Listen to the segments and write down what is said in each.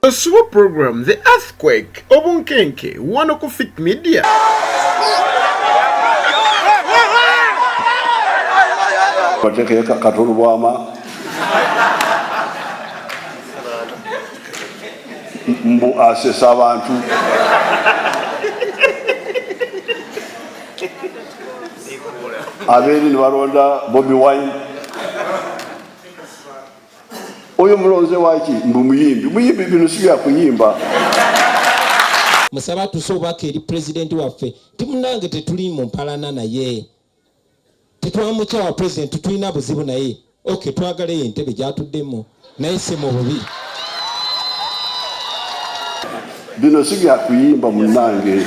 Osuba program The Earthquake obunkenke wano ku Fit Media. Batekeyo katulu bwama mbu asesa abantu. Abeeri ne balonda Bobi Wine. Oyo mulonze waki? Mbu muyimbi. Muyimbi bino si bya kuyimba. Musaba atuse obubaka eri pulezidenti waffe nti munange tetuli mu mpalana naye tetwamukyawa pulezidenti, tetulina buzibu naye ok twagala eyo entebe gyatuddemu naye si mu bubi. Bino si bya kuyimba munnange.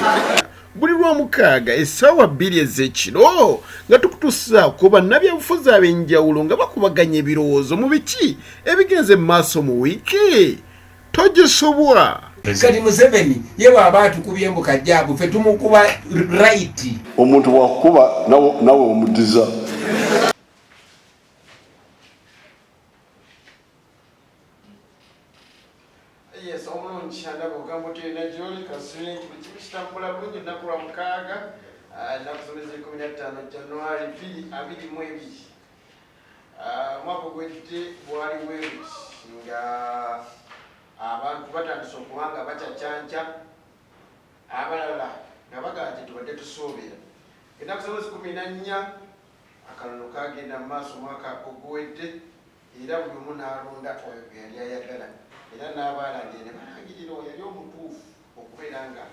Buli Lwamukaaga essaawa 2 ez'ekiro nga tukutuusaako bannabyabufuzi ab'enjawulo nga bakubaganya ebirowoozo mu biki ebigenze mu maaso mu wiiki. Togisubwa. Kati Museveni ye bw'aba atukubye mbu kajjaabu ffe tumukuba right. Omuntu bw'akukuba nawe omuddiza. Yes, omulungi andaba ogamba otya yonna gyoli kasule nti buli kimu kitambula bulungi olunaku lwa mukaaga ennaku z'omwezi 15 January 2022. Omwaka ogwedde gwali bweruti nga abantu batandise okuba nga bacacanca abalala nga bagamba nti tubadde tusuubira. Ennaku z'omwezi 14 akalulu kagenda mu maaso omwaka oguwedde era buli omu n'alonda oyo gwe yali ayagala era n'abaalangira ne balangirira oyo yali omutuufu okubeera nga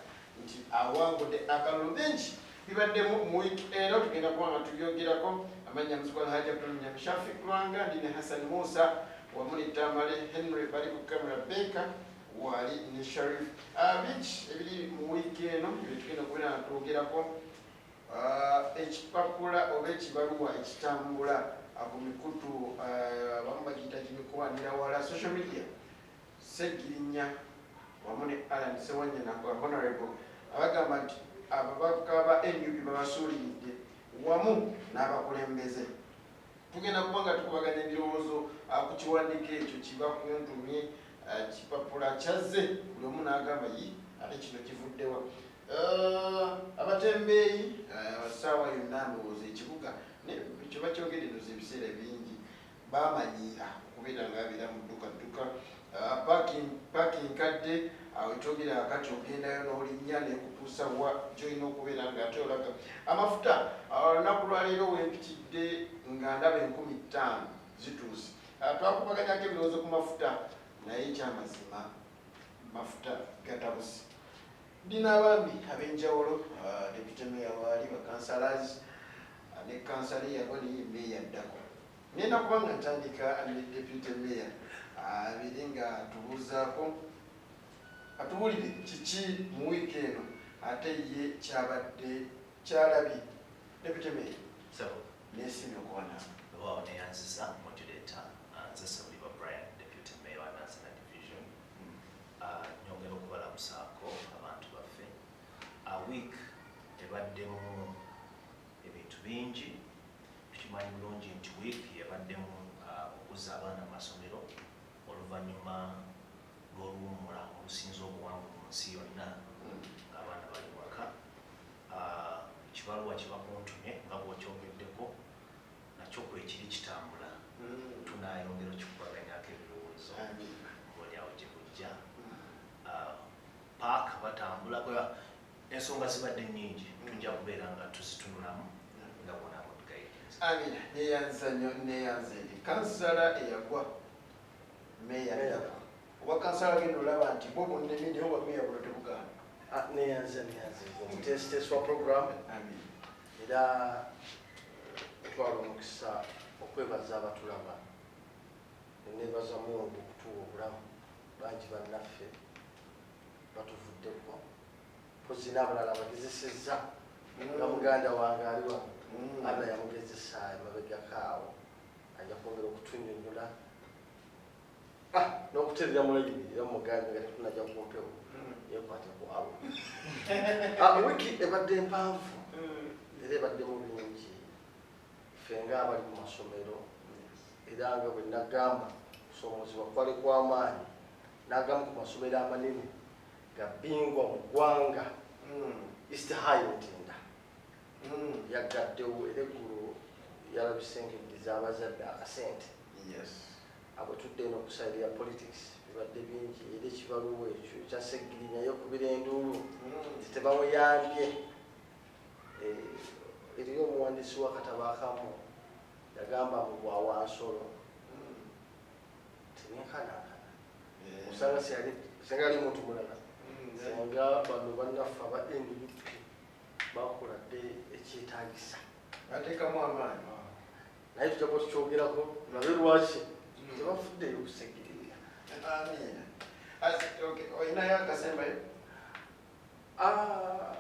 nti awangudde akalulu. Bingi bibaddemu mu wiiki eno tugenda kuba nga tubyogerako. Amannya Muzibu Alhaji Abdul Nyami Shafiq Lwanga, ndi ne Hassan Musa wamu ne Tamale Henry bali ku kamera Baker wali ne Sharif. Bingi ebiri mu wiiki eno bye tugenda okubeera nga twogerako. Ekipapula oba ekibaluwa ekitambula ku mikutu abamu bagiyita gimikwanira wala social media, Ssegirinya wamu ne Allan Ssewanyana Honorable abagamba nti ababaka ba nup babasuuliridde wamu n'abakulembeze. Tugenda kuba nga tukubaganya ebirowoozo ku kiwandiiko ekyo kiba kuntumye kipapula kyazze buli omu n'agamba yi ate kino kivuddewa. Abatembeeyi ssaawa yonna ndowooza ekibuga kye bakyogedde ndowooza ebiseera bingi bamanyiira okubeera nga babeera mu dduka dduka. Paaki nkadde awo etwogera akati ogendayo n'olinnya nekutuusa wa gy'olina okubeera nga ate olaga amafuta. Olunaku lwaleero wempitidde nga ndaba 5000 zituuse. Twakubaganyako ebirowoozo ku mafuta naye ekyamazima mafuta gatabuse. Ndi n'abaami ab'enjawulo, Deputy Mayor waali, ba councillors ne kansala eyagwa naye meeya addako. Ngenda kuba nga ntandika ne Deputy Mayor abeere nga atubuuzaako atubuulire kiki mu wiiki eno ate ye kyabadde kyalabye. Deputy Mayor, neesiimye okuba naawe. Weewaawo neyanziza moderator, nze Ssebuliba Brian, Deputy Mayor wa Nansana Division. Nyongera okubalamusaako abantu baffe. Week ebaddemu ebintu bingi. Tukimanyi bulungi nti week ebaddemu okuzza abaana mu masomero oluvannyuma lw'oluwummula olusinze obuwanvu mu nsi yonna ng'abaana bali waka. Ekibaluwa kibakuntumye nga bw'okyogeddeko nakyo kwekiri kitambula, tunaayongera okikubaganyako ebirowoozo ng'oli awo gye bujja. Paaka batambula, ensonga zibadde nnyingi, tujja kubeera nga tuzitunulamu nga bwona guidance. Amina, neyanza nnyo, neyanzeege. Kansala eyagwa meeya addako oba kansala agenda olaba nti bwo bunnemi naye obwa meeya buno tebugaana. Neyanza neyanze omuteesiteesi wa program era twala omukisa okwebaza abatulaba, nenebaza Mungu okutuwa obulamu. Bangi bannaffe batuvuddeko, mpozi n'abalala bagezesezza nga muganda wange ali wano, Allah yamugezesa emabegako awo, ajja kwongera okutunyonyola n'okuterera mulayini era mugambe nga tetunajja ku mpewo yekwate ku Allah. Wiiki ebadde mpanvu era ebaddemu bingi. Ffe ng'abali mu masomero era nga bwe nagamba, okusoomozebwa kwali kw'amaanyi. N'agamu ku masomero amanene ga bingwa mu ggwanga, East High Ntinda, yaggaddewo era eggulo yalabise ng'eddiza abazadde akasente. Abo tudde eno ku side ya politics, bibadde bingi era ekibaluwa ekyo ekya Seggirinya yokubira enduulu nti tebamuyambye. Eriyo omuwandiisi w'akatabo akamu yagamba mu bwawansolo tebenkanankana, osanga singa yali muntu mulala, singa bano bannaffe aba NUP bakola dde ekyetaagisa. Bateekamu amaanyi. Naye tujja kuba tukyogerako tulabe lwaki tebafuddeyo okusegerera. Amiina. Okay, olinayo akasembayo? Ah,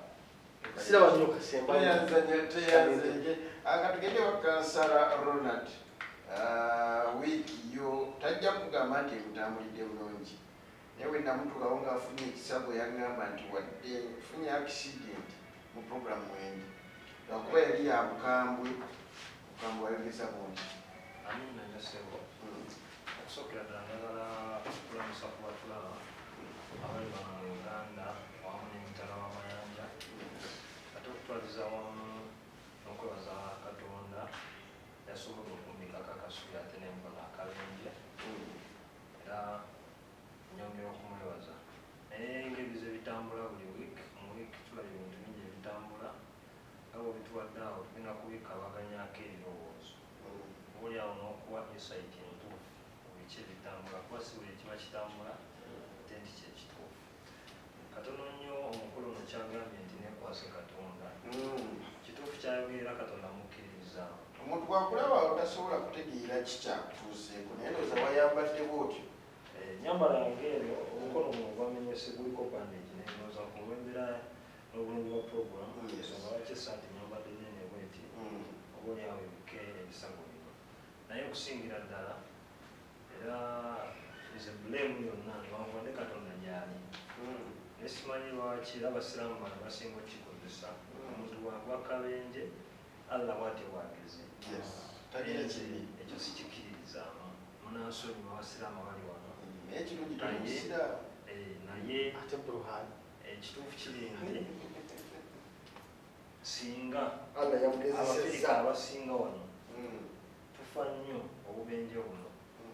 siraba nnyo kasembayo. Tweyanzanye, tweyanzenge. Aka tugende wa Kansala Ronald. Wiiki yo tajja kugamba nti ekutambulidde bulungi, naye bwe namutukawo ng'afunye ekisago yaŋŋamba nti wadde nfunye accident mu program wendi, lwakuba yali ya bukambwe. Bukambwe wayogeza bungi. Amina nnyo ssebo. Okusookera ddala njagala okulamusa ku batulaba abali wano mu Uganda wamu n'emitala w'amayanja, ate okutwaliza wamu n'okwebaza Katonda yasobodde okumbikako akasubi ate n'empona akabenje, era nyongera okumwebaza. Naye ng'ebizibu ebitambula buli week, mu week tulaba ebintu bingi ebitambula nga bwebituwadde awo, tugenda kubikabaganyako ebirowoozo oba oliawo n'okuwa insight entuufu ku biki ebitambula, kuba si buli ekiba kitambula ate nti kyekituufu. Katono nnyo, omukulu ono kyagambye nti nekwase Katonda, kituufu kyayogera, Katonda mukkiririzaamu. Omuntu bwakulaba tasobola kutegeera kikyakutuuseeko, naye ndowooza wayambadde bwotyo. Nyambala yange eno, omukono guno gwamenyese, guliko bandage, nendowooza ku lw'embeera n'obulungi bwa program, ensonga lwaki esaati nyambadde nene bweti, oba oliawo ebike ebisago bino. Naye okusingira ddala era nze blame yonna newankubadde Katonda gyali, naye simanyi lwaki era abasiraamu bano basinga okukikozesa. Omuntu bwagwa kabenje, Allah bwatyo bwageze. Yes, talina kibi. Ekyo sikikkiririzaamu, munansonyiwa abasiraamu abali wano. Naye ekirungi toli musiraamu. Naye ate Burhan. Ekituufu kiri nti singa Allah yamugezesezza. Abafirika abasinga wano tufa nnyo obubenje buno,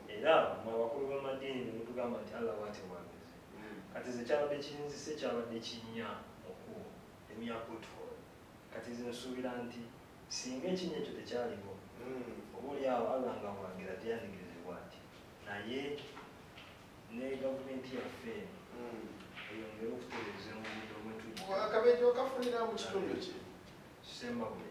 era mwe abakulu b'amadiini ne mutugamba nti Allah bwatyo bwageze. Kati ze kyabadde kinzise, kyabadde kinnya mu emya pothole. Kati ze nsuubira nti singa ekinnya ekyo tekyaliwo, oba oli awo Allah nga bwagera teyandigezebwa ati. Naye ne gavumenti yaffe eno eyongere okutereeza enguudo bwe tujja. Akabenje okafunira mu kitundu ki? Sembabule.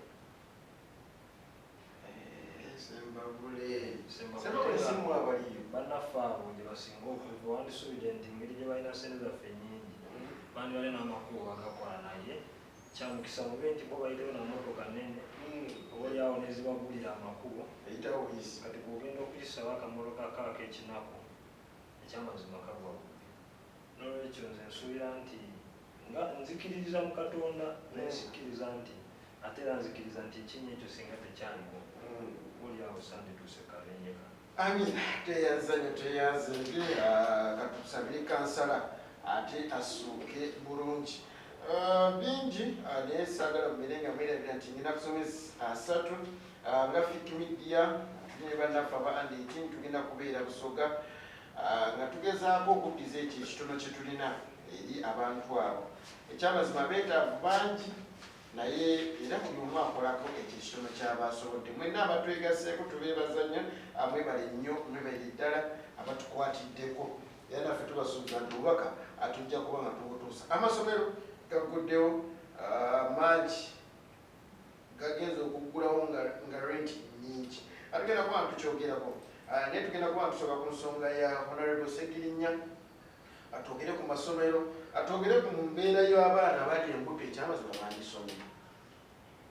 Sembabule. Sembabule. Sembabule simu abaliyo. Bannaffe abo gye basinga okuva, wandisuubidde nti engeri gye balina sente zaffe ennyingi bandibadde n'amakubo bagakola, naye kyamukisa mube nti bo bayitewo na mmotoka nnene, oba oliawo nezibagulira amakubo. Eyitawo buyisi. Kati bw'ogenda okuyisawo akamotoka kaako ekinaku, ekyamazima kagwa bubi. N'olwekyo nze nsuubira nti nga nzikiririza mu Katonda, naye sikkiriza nti ate era nzikiriza nti ekinnya ekyo singa tekyaliwo, oba oliawo sandituuse kabenje kano. Amina, teyanzanyo, teyanzenge. Katusabire kansala ate asuuke bulungi. Bingi, naye saagala mubere nga mwerabira nti ngenda kusomesa 3 nga Fik Media tuli ne bannaffe aba under 18, tugenda kubeera Busoga, nga tugezaako okuddiza ekyo ekitono kye tulina eri abantu abo. Ekyamazima beetaavu bangi, naye era buli omu akolako ekyo ekitono kyaba asobodde. Mwenna abatwegaseeko tubeebaza nnyo, mwebale nnyo, mwebalire ddala abatukwatiddeko, era naffe tubasuubiza nti obubaka atujja kuba nga tubutuusa. Amasomero gagguddewo, mangi gagenza okuggulawo nga rent nyingi. Atugenda kuba nga tukyogerako, naye tugenda kuba nga tusooka ku nsonga ya Honorable Segirinya, atwogere ku masomero, atwogere ku mbeera y'abaana abali embuto, ekyamazima bandisomye.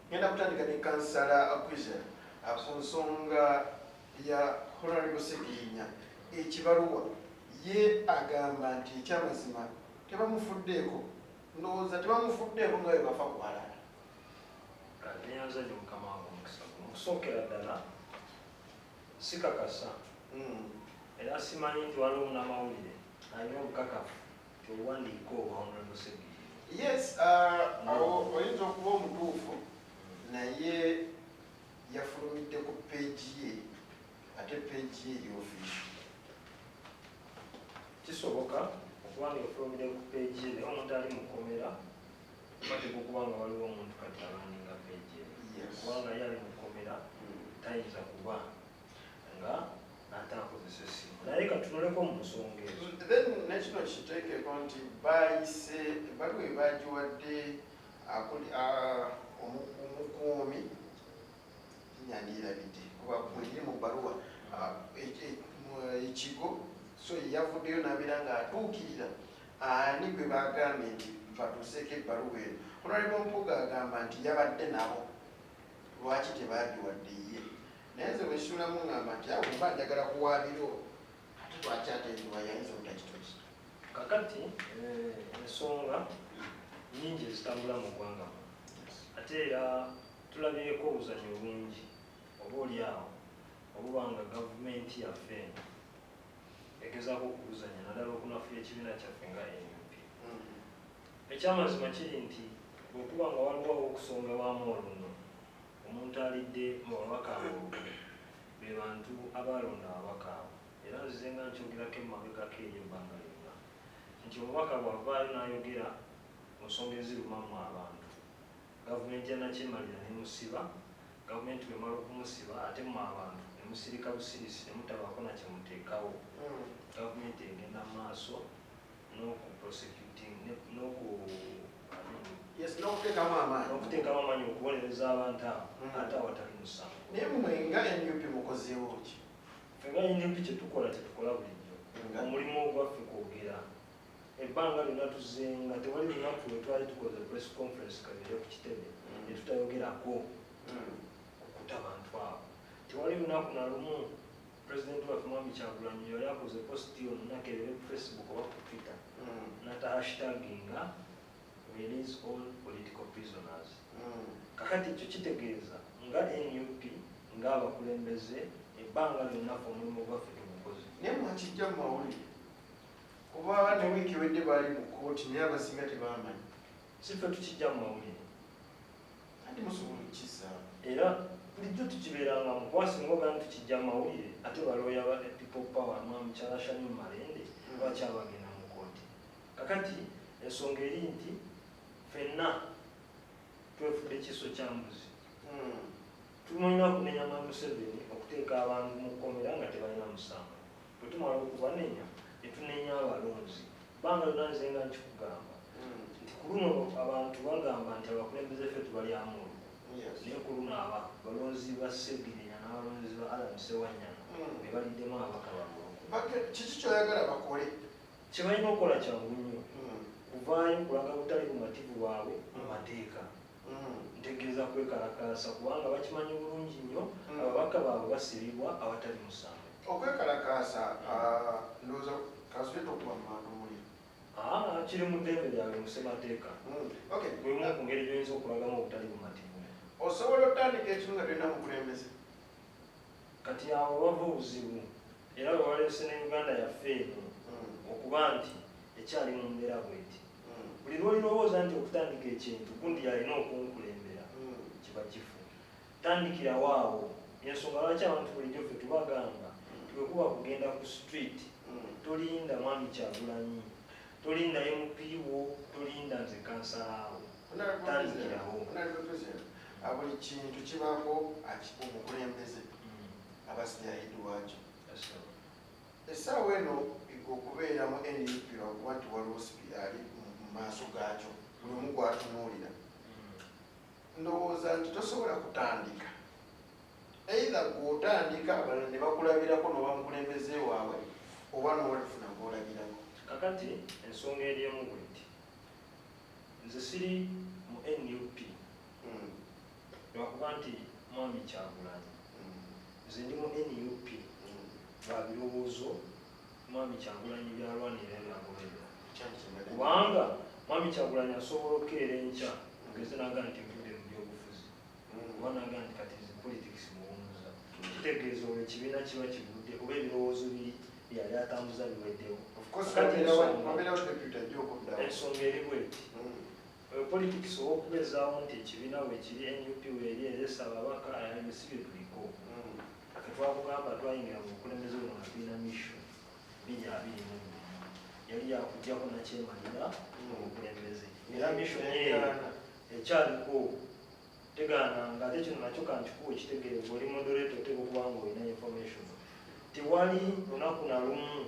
Ngenda kutandika ne Kansala Kwizer ku nsonga ya Honorable Segirinya, ekibaluwa. Ye agamba nti ekyamazima tebamufuddeeko, ndowooza tebamufuddeeko nga bwe bafa ku balala. Neyanza nnyo mukama wange omukisa guno. Okusookera ddala sikakasa era simanyi nti waliwo munamawulire Alina obukakafu nti obuwandiike obwa Honorable Ssegirinya? Yes, awo oyinza okuba omutuufu, naye yafulumidde ku page ye, ate page ye eri official. Kisoboka okuba nga efulumidde ku page ye, naye omuntu ali mu kkomera bateeka okuba nga waliwo omuntu kati alwaninga page ye. Kubanga ye ali mu kkomera, tayinza kuba nga ate akozesa essimu. Naye katunuleko mu nsonga ezo. Then nekino kiteekeko nti bayise ebbaluwa ebagiwadde omukuumi nyandirabidde kuba mwegiri mu bbaluwa ekigo, so yavuddeyo nabeera nga atuukirira ani gwe bagambye nti batuuseeko ebbaluwa eno. Honorable Mpuuga agamba nti yabadde nabo, lwaki tebagiwadde ye? Naye nze bwekitulamu ngamba nti awo mba njagala kuwaabiro, ate lwaki ate nziwa yayinza obutakitoki? Kakati ensonga nyingi ezitambula mu ggwanga muno, ate era tulabyeko obuzanyo bungi oba oli awo obuba nga gavumenti yaffe eno egezaako okubuzanya, naddala okunafuya ekibiina kyaffe nga NUP. Ekyamazima kiri nti bwekuba nga waliwo okusongebwamu oluno, omuntu alidde mu babaka abo olukwe be bantu abaalonda ababaka abo. Era nzize nga nkyogerako emabegako eri ebbanga lyonna nti omubaka bw'avaayo n'ayogera ku nsonga ezirumamu abantu, gavumenti ya nakyemalira nemusiba. Gavumenti bwemala okumusiba, ate mmwe abantu ne musirika busirisi ne mutabaako na kye muteekawo, gavumenti egenda mu maaso n'oku prosecuting n'oku I mean, Yes, n'okuteekamu amaanyi. N'okuteekamu amaanyi okubonereza abantu abo ate awatali musango. Naye mmwe nga NUP mukozeewo ki? Ffe nga NUP kyetukola kyetukola bulijjo. Omulimu ogwaffe kwogera. Ebbanga lyonna tuzenga, tewali lunaku lwe twali tukoze press conference kabire ku kitebe ne tutayogerako ku kuta bantu abo. Tewali lunaku na lumu pulezidenti waffe Mwami Kyagulanyi yali akoze post yonna keebere ku Facebook oba ku Twitter nata hashtaginga "release all political prisoners". Kakati ekyo kitegeeza nga NUP ng'abakulembeze ebbanga lyonna ffe omulimu gwaffe tugukoze. Naye mwakijja mu mawulire, kuba ne wiiki ewedde baali mu kkooti, naye abasinga tebamanyi. Si ffe tukijja mu mawulire. Anti musobola okukizaawo. Era bulijjo tukibeerangamu, kuba singa ogamba tukijja mu mawulire, ate balooya ba People Power, mwa mukyala Shamim Malende, lwaki abagenda mu kkooti? Kakati ensonga eri nti ffenna twefudde kiso kya mbuzi. Tumulina kunenya Mwami Museveni okuteeka abantu mu kkomera nga tebalina musango. Bwe tumala okubanenya ne tunenya abalonzi. Bbanga lyonna nze nga nkikugamba nti ku luno abantu bagamba nti abakulembeze ffe tubalyamu olukwe, naye ku luno aba balonzi ba Ssegirinya n'abalonzi ba Allan Ssewanyana be baliddemu ababaka baabwe olukwe. Kiki ky'oyagala bakole? Kye balina okukola kyangu nnyo, kuvaayo kulaga butali bumativu bwabwe mu mateeka. Ntegeeza kwekalakaasa, kubanga bakimanyi bulungi nnyo ababaka baabwe basibibwa awatali musango. Okwekalakaasa, ndowooza kasule tokuba mu bantu muliro. Kiri mu ddembe lyabwe mu ssemateeka. Bw'emu ku ngeri gy'oyinza okulagamu obutali bumativu. Osobola otandika ekimu nga tolina mukulembeze? Kati awo wava obuzibu era we waleese ne Uganda yaffe eno okuba nti ekyali mu mbeera bweti. Buli lw'olirowooza nti okutandika ekintu gundi y'alina okunkulembera, kiba kifu. Tandikirawo awo. Y'ensonga lwaki abantu bulijjo ffe tubagamba nti bwe kuba kugenda ku street, tolinda Mwami Kyagulanyi, tolinda MP wo, tolinda nze kansala wo. Tandikirawo. Honorable President, buli kintu kibaako omukulembeze aba spearhead waakyo. Essaawa eno igwe okubeera mu NUP lwakuba nti waliwo spear ali mu maaso gaakyo, buli omu gwatunuulira. Ndowooza nti tosobola kutandika, either gw'otandika abalala ne bakulabirako n'oba mukulembeze waabwe, oba n'olifuna gw'olabirako. Kakati ensonga eri emu bweti, nze siri mu NUP lwakuba nti Mwami Kyagulanyi. Nze ndi mu NUP lwa birowoozo Mwami Kyagulanyi byalwanira, byagoberera. Kubanga Mwami Kyagulanyi asobola okukeera enkya mugeze naga nti nvudde mu byobufuzi, oba naga nti kati nze politics muwumuza, kitegeeza olwo ekibiina kiba kivudde oba ebirowoozo biri Byali atambuza biweddewo. Of course, Kati wabeerawo deputy ajja okuddawo. Ensonga eri bweti: politics ow'okubeezaawo nti ekibiina weekiri, NUP weeri, eresa ababaka, ebyo si bye tuliko. Tetwakugamba twayingira mu bukulembeze buno nga tulina mission 2022, yali yakugjako nakyemalira mu bukulembeze, era mission eyo ekyaliko, tegaananga. Ate kino nakyo kankikuwa ekitegeere, oli moderator, oteeka okuba nga olina information. Tewali lunaku na lumu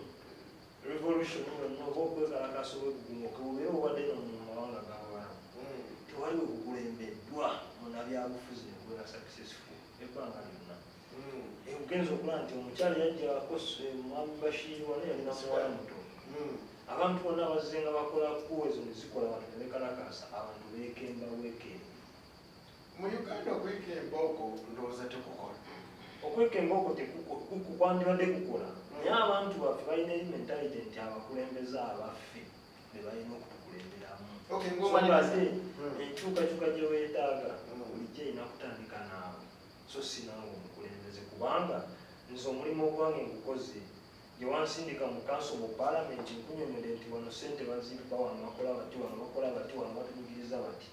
revolution yonna oba okwekalakasa obwegugumu kebubeere obwadde no mu mawanga g'Abawarabu, tewali we kukulembeddwa munabyabufuzi nekubeera successful ebbanga lyonna. Ogenza okulaba nti omukyala yajjako mwami Bashir wano, yalina muwala muto. Abantu bonna bazze nga bakola ku ezo ne zikola, abantu ne bekalakasa, abantu beekemba bwekembe. Mu Uganda okwekemba okwo ndowooza tekukola. Okwekemba okwo kwandibadde kukola, naye abantu baffe balina eri mentality nti abakulembeze abaffe be balina okutukulemberamu. Okay, So ng'omaliriza. ate enkyukakyuka gye weetaaga bulijjo erina kutandika naawe, so si naawe omukulembeze, kubanga nze omulimu ogwange ngukoze gye wansindika mu kanso, mu paalamenti, nkunyonyole nti wano sente bazibba, wano bakola bati, wano bakola bati, wano batunyigiriza bati.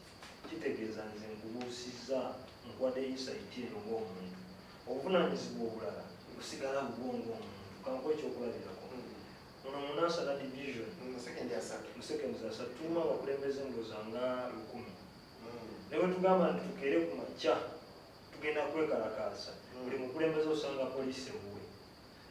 Kitegeeza nze nkubuusizza, nkuwadde insight eno ng'omuntu. Obuvunaanyizibwa obulala busigala bubwo ng'omuntu. Kankuwa ekyokulabirako: muno mu Nansana Division, Sekendi 30. Mu seconds 30, tulimu abakulembeze ndowooza nga 1000. Ne bwe tugamba nti tukeere ku makya tugenda kwekalakaasa, buli mukulembeze osanga poliisi ewuwe.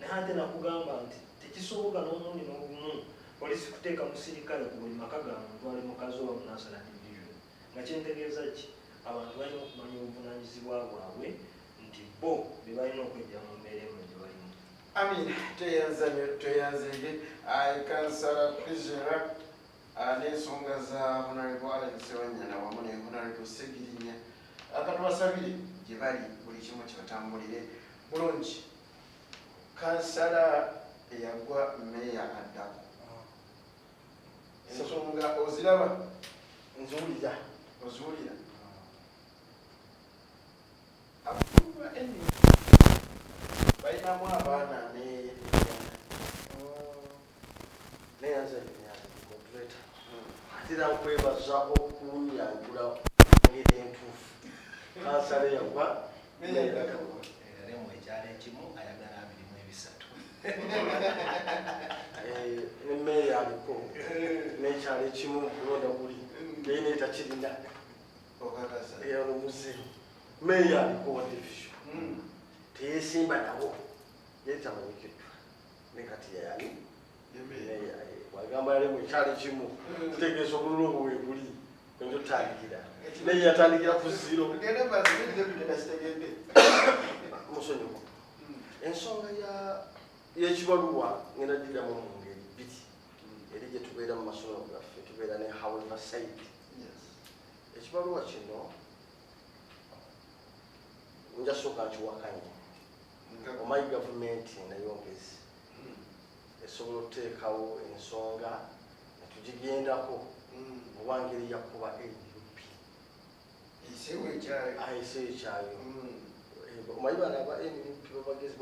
Naye ate nakugamba nti tekisoboka n'omulundi n'ogumu poliisi kuteeka musirikale ku buli maka ga muntu ali mukazi oba mu Nansana Division. Nga kyentegeeza ki? Abantu balina okumanya obuvunaanyizibwa bwabwe nti bo be balina okwejja mu mbeera eno gye balimu. Amin, tweyanza nnyo, tweyanzege kansala Kwizera n'ensonga za Honorable Allan Ssewanyana wamu ne Honorable Segirinya. Akatubasabire gye bali buli kimu kibatambulire bulungi. Kansala eyagwa, meeya addako, ensonga oziraba? Nziwulira. Oziwulira? Abakulu ba NUP balinamu abaana ne Neyanza moderator, ate era nkwebaza okunyanjula ngeri entuufu. Kansala yagwa. Eremu ekyalo ekimu ayagala 23. Ne meeya aliko n'ekyalo ekimu kulonda guli naye naye takirina. Okakasa? Omuze meeya aliko wa division teyesimba nawo, yali tamanyikiddwa, ne kati yayani meeya. Wagamba yalimu ekyalo ekimu, kitegeeza obululu obwo webuli oyinza otandikira, naye yatandikira ku zero. Tugende maaso, deputy nakitegedde. Musonyiwa, ensonga y'ekibaluwa ngenda giddamu mu ngeri bbiri. Eri gye tubeera mu masomero gaffe, tubeera ne however side. Ekibaluwa kino njasooka nkiwakanye. Omanyi gavumenti nayongezi esobola okuteekawo ensonga netugigendako oba ngeri yakuba NUP. Ekiseewo ekyayo. Ayiseeyo kyayo. Omanyi bano aba NUP babagezi,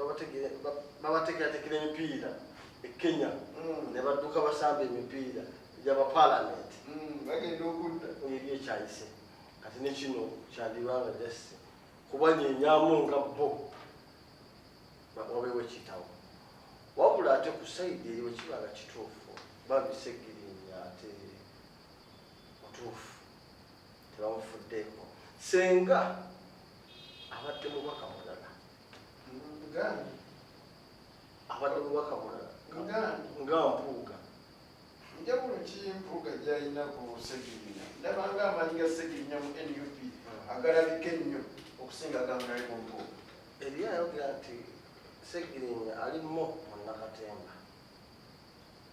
babateekerateekera emipiira e Kenya ne badduka basamba emipiira gy'abapalamenti. Bagenda okudda. Ngeri ekyayise kati ne kino kyandibanga just kubanyenyamu nga bo wabeewo ekiyitawo. Wabula ate ku side eri wekiba nga kituufu, babisegirinya ate mutuufu, tebamufuddeeko, senga abadde mubaka mulala. Muganda. Abadde mubaka mulala. Muganda. Nga Mpuuga. Njawulo ki Mpuuga gyalina ku Segirinya? Ndabanga amaanyi ga Segirinya mu NUP agalabika ennyo okusinga agangaliko Mpuuga. Eri ayogera nti Segirinya alimu munnakatemba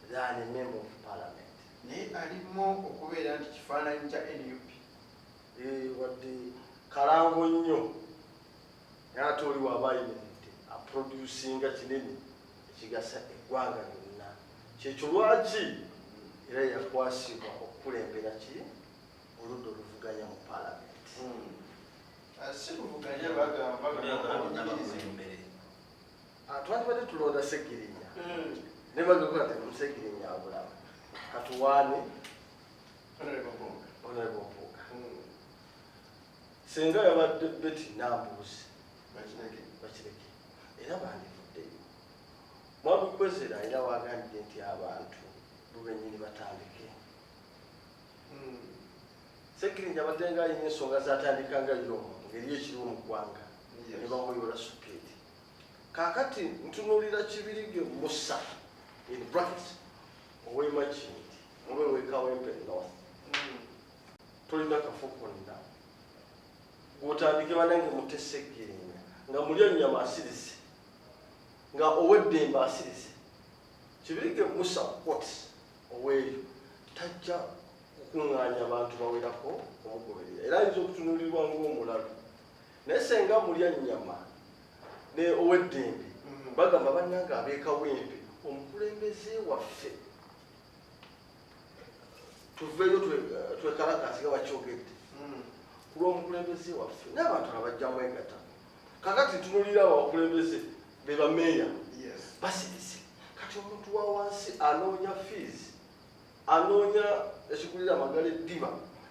than a member of parliament. Naye alimu okubeera nti kifaananyi kya NUP. Wadde kalango nnyo, naye ate oli waaba ayimiridde aproducinga kinene ekigasa eggwanga lyonna. Kyekyo lwaki era yakwasibwa okukulembera ki oludda oluvuganya mu palamenti. Si luvuganya, bagamba Bonna bagamba bakulembere. Twandibadde tulonda Segirinya. Ne bagakola nti Musegirinya abulaba katuwaane Honorable Mpuuga. Singa yabadde Betty Nambuusi bakireke, era bandivuddeyo. Mwami Kwezera alina wagambye nti abantu bo bennyini batandike. Segirinya abadde nga alina ensonga zatandika nga yo ngeri ekiriwo mu ggwanga ne bamuyola supiidi. Kaakati ntunuulira Kibirige Musa, in brackets ow'emakindi oba ow'e North, tolina kafo konna gw'otandike. Banange, mute Segirinya nga mulya nnyama asirise, nga ow'eddembe asirise. Kibirige Musa quotes oweeyo tajja kukuŋŋaanya abantu bawerako omugoberera, era ayinza okutunuulirwa ng'omulalu. Naye senga mulya nnyama ne ow'eddembe bagamba, bannange ab'ekawempe, omukulembeze waffe tuveeyo twekalakasi nga bakyogedde ku lw'omukulembeze waffe, n'abantu abajja mwegatta. Kakati tunulira abo abakulembeze be bameeya basirise. Kati omuntu wa wansi anoonya fees, anoonya ekigulira amagala eddiba,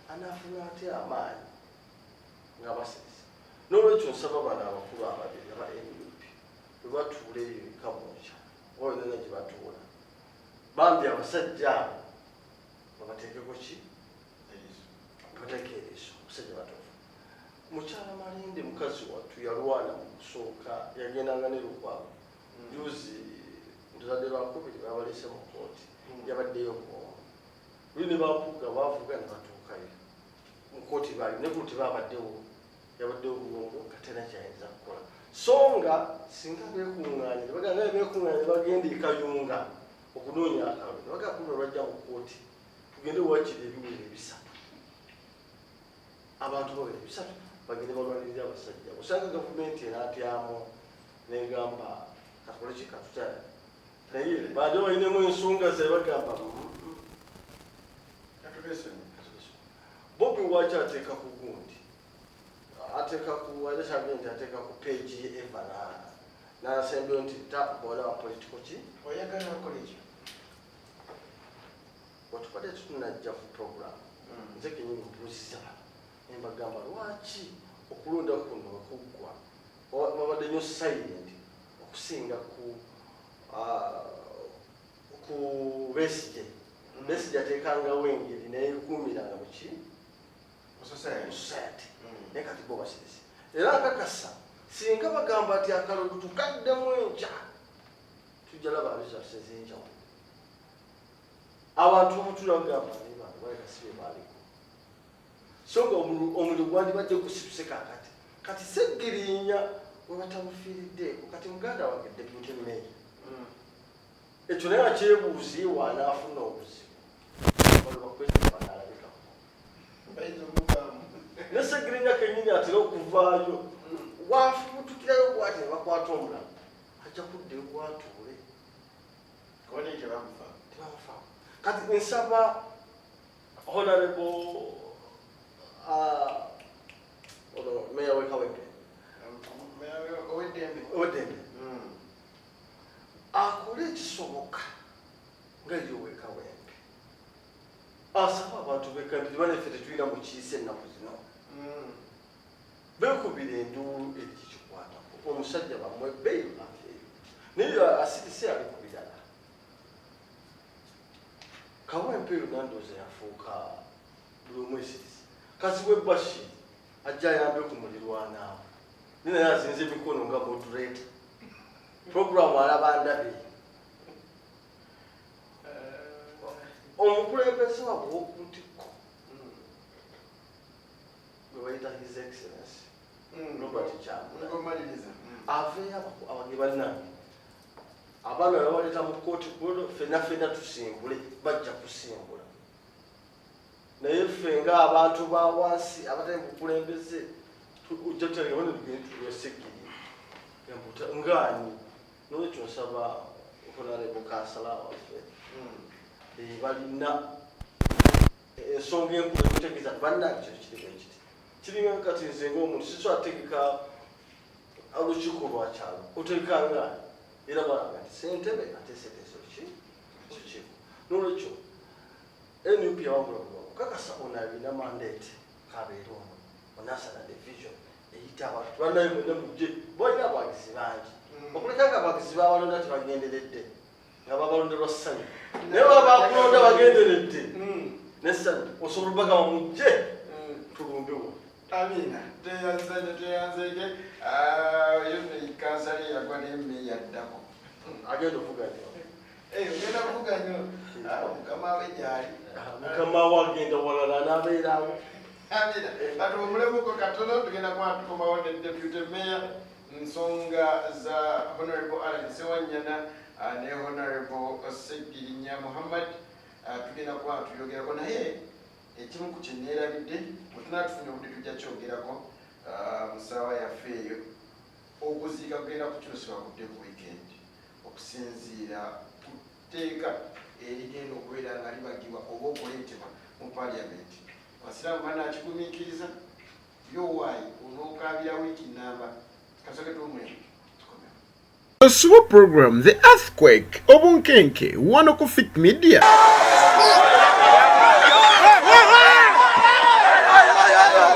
anaafuna atya amaanyi nga basirise? N'olwekyo nsaba bano abakulu ababiri aba NUP bwe batuula eyo ekamwokya oba yonna gye batuula, bambi abasajja abo babateekeko ki, bateeke eriiso. Omusajja batuufu. Mukyala Malinde mukazi wattu yalwana mu kusooka, yagendanga ne Lukwago. Juzi ntuzadde lwakubiri babalese mu kooti, yabaddeyo kwomu luli ne bapuga bavuga ne batuukayo mu kooti, baali ne kulo tebabaddewo, yabaddewo bwongo katena kyayinza kukola. So nga singa beekuŋŋaanya nebagamba beekuŋŋaanya ne bagenda e Kayunga okunoonya akalulu, ne bagamba kuno lwajja mu kooti, tugende wakiri ebiwera ebisatu, abantu bawera 300 bagende balwanirira abasajja. Osanga gavumenti enaatyamu negamba katukole ki, katutale. Naye bade balinemu ensonga ze bagamba. Bobi waki ateeka ku gundi, ateeka ku akyagende nti ateeka ku page ye eva nasembyeyo nti ta bwala wa political ki. Oyagala akola ekyo? Watubadde tutunajja ku program, nze kenyini mbuuziza bano nembagamba lwaki okulonda kuno wekuggwa babadde nnyo silent okusinga ku Besigye. Besigye ateekangawo engeri neyekuumiranga muki mu society. Mu society. Naye kati bo basirise, era nkakasa singa bagamba nti akalulu tukaddemu enkya, tujja laba results ez'enjawulo. Abantu obutula bagamba naye bantu baleka si be baaliko, so nga omuliro gwandibadde gusituse. Kakati kati Seggirinya we batamufiiriddeeko, kati muganda wange deputy mayor ekyo naye akyebuuzi waanaafuna obuzibu olwo banaalabikako. Bayinza okuvaamu. Ne Seggirinya kenyini atera okuvaayo wafubutukirayo bwati ne bakwata omulala, ajja kuddayo gwatuule. Kuba naye tebamufaako. Tebamufaako. Kati nsaba honorable ono meya wekawempe Oweddembe. Oweddembe akole ekisoboka nga ye owekawempe asaba abantu bekawempe, banaffe tetulina mukiise ennaku zino, bekubira enduulu eri kikikwatako omusajja bamwe bail aveeyo, naye asirise ali ku birala. Kawempe eyo nandooza yafuuka buli omu esirise. Kazibwe Bashir ajja ayambe ku mulirwanaawo, naye naye azinze emikono nga moderator program alaba ndabe. Omukulembeze waabwe ow'oku ntikko gwe bayita His Excellence Robert Kyagulanyi Ngomaliriza. aveeyo abage bannange abaana babaleeta mu kooti kuno, fenna fenna tusimbule, bajja kusimbula. Naye ffe ng'abantu ba wansi abatali mu bukulembeze ojja tutagenda tugende tulwesegiri embuta ngaanyi. Nolwekyo nsaba honorable kansala waffe, balina ensonga enkulu ekutegeeza nti bannange kino kiri bwe kiti. Kiringa kati nze ng'omuntu sisobola kutegeka olukiiko lwa kyalo, otegeka ngaani? Era balaga nti ssentebe ateeseteese olukiiko. N'olwekyo NUP yawangula bululu kakasa ono alina mandate kabeere omu Nansana division eyita abantu bannaye mwenna mujje, balina abawagizi bangi okuleka nga abawagizi babalonda tebagenderedde, nga babalonda lwa ssanyu, naye baba bakulonda bagenderedde nessanyu, osobola obagamba mujje tulumbewo. Amina, teyanzanye teyanzege yo kansala yagwa nemmeeya addako agenda okuvuganya. Ogenda kuvuganya mukama we gyali. Mukama we agenda walala n'abeerawo. Amina, batuwumulemuko katono, tugenda kuba tukomawo ne deputy mayor, nsonga za Honorable Allan Ssewanyana ne Honorable Ssegirinya Muhammad, tugenda kuba tuyogerako. Naye ekimu ku kyeneerabidde, bwe tunaa tufuna obudde tujja kyogerako mu ssaawa yaffe eyo. Okuziika kugenda kukyusibwa kudde ku weekend okusinziira ku tteeka erigenda okubeera nga libagibwa oba okuleetebwa mu parliament. Abasiraamu banakigumiikiriza yowaayi onookabira wiiki namba kasoke tuwumulemu tukomewo. Osubo program The Earthquake Obunkenke wano ku Fit Media.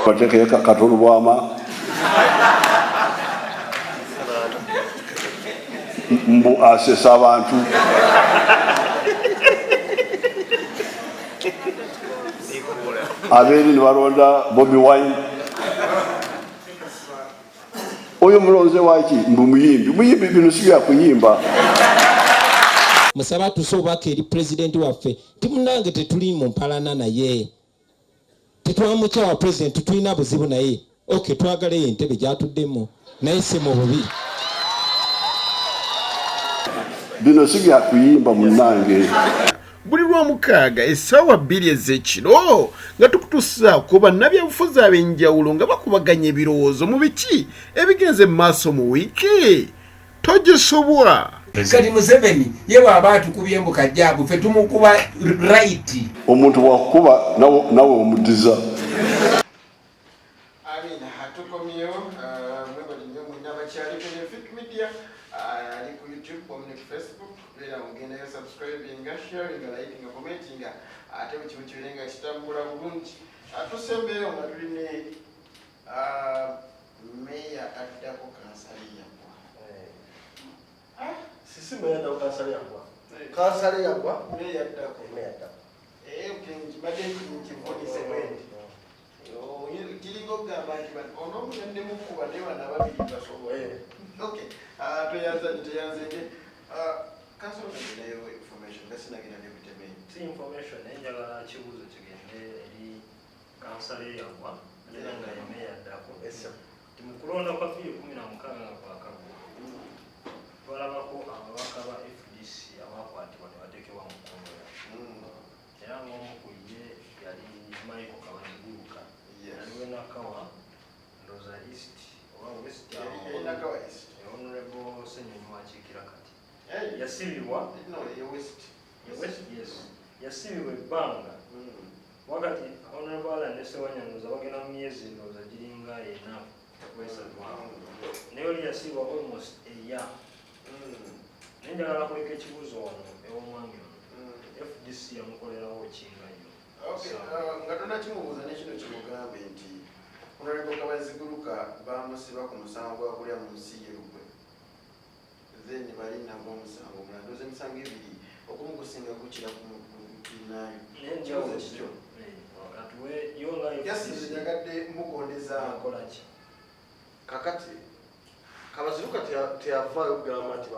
Bateekeyo Katolo Bwama mbu asesa abantu. Abeeri ne balonda Bobi Wine. Oyo mulonze waki? Mbu muyimbi. Muyimbi bino si bya kuyimba. Musaba atuse obubaka eri pulezidenti waffe nti munnange tetuli mu mpalana naye, tetwamukyawa pulezidenti, tulina buzibu naye. Ok, twagala eyo entebe gyatuddemu naye si mu bubi. Bino si bya kuyimba munnange. Buli Lwamukaaga essaawa 2 ez'ekiro nga tukutuusaako bannabyabufuzi ab'enjawulo nga bakubaganya ebirowoozo mu biki ebigenze mu maaso mu wiiki. Togisubwa. Kati Museveni ye bw'aba atukubye mbu kajjaabu, ffe tumukuba right. Omuntu bw'akukuba nawe omuddiza. Amina, tukomyewo. Mwebale nnyo mwenna abakyaliko ne Fit Media, ali ku YouTube wamu ne ku Facebook. Beera mugendayo, subscribinga, sharinga, likinga, commentinga, ate buli kimu kibeere nga kitambula bulungi. Tusembeyo nga tuli ne meya addako kansala yagwa. Sisi meya addako kansala yagwa. Kansala yagwa. Meya addako. Meya addako. Nkibadde nkivunise bwendi. Kiringa okugamba nti ono omunyadde mukuba naye bano ababiri basobola. Okay, tweyanzanye teyanzenge. Kansala nayo information nga sinagenda deputy mayor. Si information, naye njagala kibuuzo kigende eri kansala eyagwa era nga ye meya addako. Nti mu kulonda kwa 2016 nga kwakaggwa, twalabako ababaka ba FDC abakwatibwa ne bateekebwa mu kkomera. Era ng'omu ku ye yali Michael Kabaziguruka. Yali w'e Nakawa, ndowooza East oba West awo. Yali Nakawa East. Honorable Ssenyonyi wakiikira kati. Yasibibwa. No, ye West. Ye West, yes. Yasibibwa ebbanga. Wakati Honorable Allan ne Ssewanyana ndowooza bagenda mu myezi ndowooza giringa ena kwesatu awo. Naye oli yasibibwa almost a year. Naye njagala kuleka ekibuuzo wano ew'omwami ono. FDC yamukolerawo ki nga yo? Okay, nga tonakimubuuza nekino kimugambe nti Honorable Kabaziguruka bamusiba ku musango gwa kulya mu nsi ye lukwe. Then bali nagwo omusango omulala, ndowooza emisango ebiri ogumu gusinga gukira ku ginaayo. Naye njawulo Kibuuzo kikyo. Katuwe yo nga FDC. Just njagadde mugondeza. Akola ki? Kakati Kabaziruka teyavaayo kugamba nti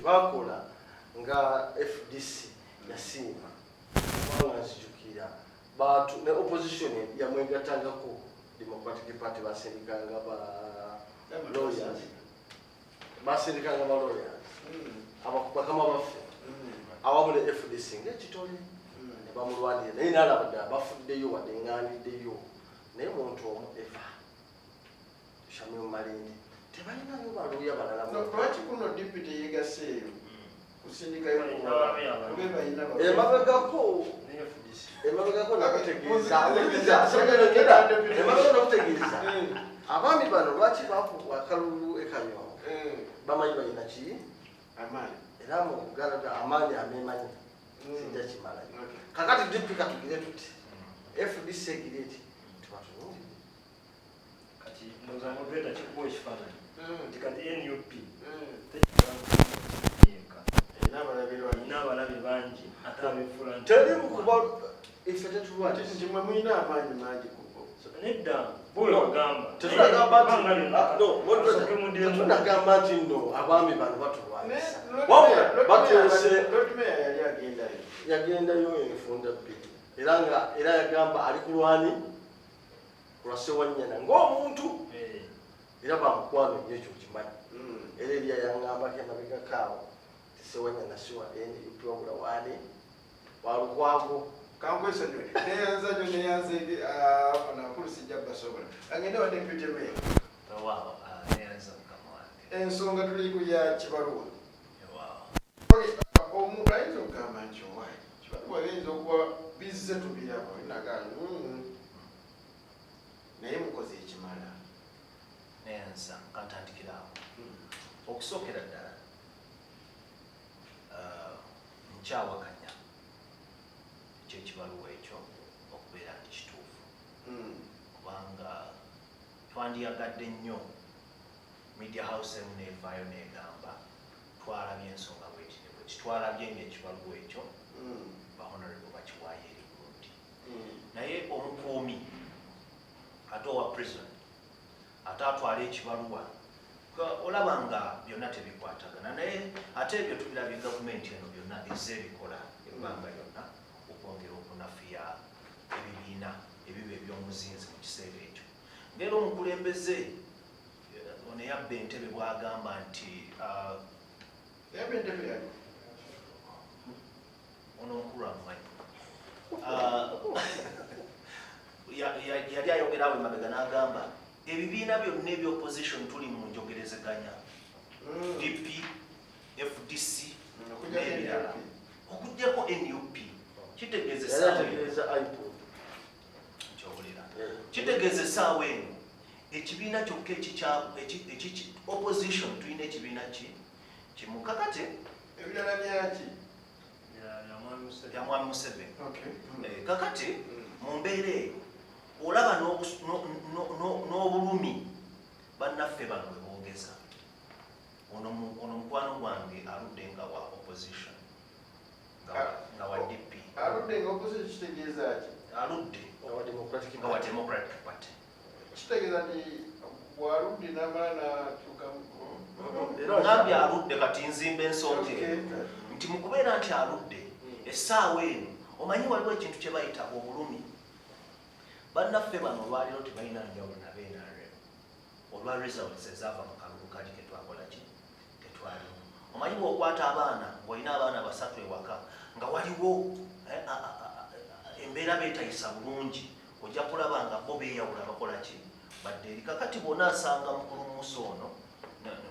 bakola nga FDC yasiima, kubanga nzijukira batu ne opposition yamwegattangako Democratic Party, basindikanga ba lawyers, basindikanga ba lawyers bakama baffe awamu ne FDC ng'ekitole ne bamulwanirira, naye n'alaba ddala bafuddeyo wadde ŋŋaaniddeyo. Naye muntu omu Eva Shamim Malindi tebalinayo baluuya balala. Lwaki kuno deputy yeegaseeyo kusindikayo? Balina Kube balina emabegako Ne FDC. Emabegako nakutegeeza, emabegako nakutegeeza abaami bano lwaki bakubwa akalulu e Kayongo. Bamanyi balina ki era mu Buganda amaanyi ameemanyi sijja kimalayo. Kakati DP katugire tuti, FDC egire eti, tubatunuulire. Kati ndowooza moderator kikuwa ekifaananyi nti kati NUP yekka erina abalabe bangi ate abeefuula nti Teri mukuba, ife tetulwanyisa. Nti mwe mulina amaanyi mangi ku bo. Nedda, bo bwe bagamba. Tetunagamba nti Ebbanga lyonna ah, no, moderator, asooke muddemu. tetunagamba nti nno abaami bano batulwanyisa, wabula bateese. Lord Mayor yali agendayo. Yagendayo enfunda bbiri, era nga era yagamba ali kulwani kulwa Sewanyana ng'omuntu era bamukwano nnyo, ekyo kimanyi. Era eriya yaŋŋambako emabegako awo ti Sewanyana si wa NUP wabula waani wa Lukwago. Kankwesonyiwe, neyanza nyo, neyanze nakulu, sijja basobola. Agende wa deputy mayor. Weewaawo, neyanza mukama wange. Ensonga tuli ku ya kibaluwa. Weewaawo. Okay, omuntu ayinza okugamba nti owaayi kibaluwa biyinza okuba bizze tubiraba naga, naye mukoze ekimala? Neyanza, kantandikira awo. Okusookera ddala, nkyawakanya ekyekibaluwa ekyo okubeera nti kituufu, kubanga twandiyagadde nnyo media house emu nevaayo negamba twalabye ensonga bweti ne bweti, twalabye ngaekibaluwa ekyo ba honorable bakiwaayo eri gundi. Naye omukuumi ate owa prison ate atwala ekibaluwa, olaba nga byonna tebikwatagana. Naye ate ebyo tubirabye, gavumenti eno byonna ezze ebikola ebbanga lyonna okwongera okunafuya ebibiina ebiba ebyomuzinzi mu kiseera ekyo. Ngaera omukulembeze ono eyabba entebe bwagamba nti Yabba entebe yali? Ono omukulu amumanyi. Yali ayogera awo emabega n'agamba ebibiina byonna ebya opposition tuli mu njogerezeganya, DP, FDC Okuggyako n'ebirala, NUP. Okugyako NUP. Kitegeeza Yali essaawa eno ategeeza IPOD. Kyowulira, kitegeeza essaawa eno ekibiina kyokka opposition tulina ekibiina ki kimu. Kakati Ebirala byaki? Ya Mwami Museveni. Ya Mwami Museveni. Okay. Kakati mu mbeera eyo olaba n'obulumi bannaffe bano bwe boogeza. Ono mukwano gwange aludde nga wa opposition, nga wa DP. Aludde nga opposition kitegeeza ki? Aludde nga wa Democratic nga wa Party. Democratic Party. Kitegeeza nti bwaludde n'amala n'atuuka Era Ngambye aludde, kati nzimba ensonga Okay. eno nti mu kubeera nti aludde essaawa eno, omanyi waliwo ekintu kye bayita obulumi. Bannaffe bano olwaleero tebalina njawulo na BNRM olwa results ezaava mu kalulu kali ketwakola ki ketwalimu. Omanyi bw'okwata abaana ng'olina abaana basatu ewaka nga waliwo embeera beetayisa bulungi, ojja kulaba nga bo beeyawula, bakola ki, badde eri. Kakati bw'onaasanga mukulu Musa ono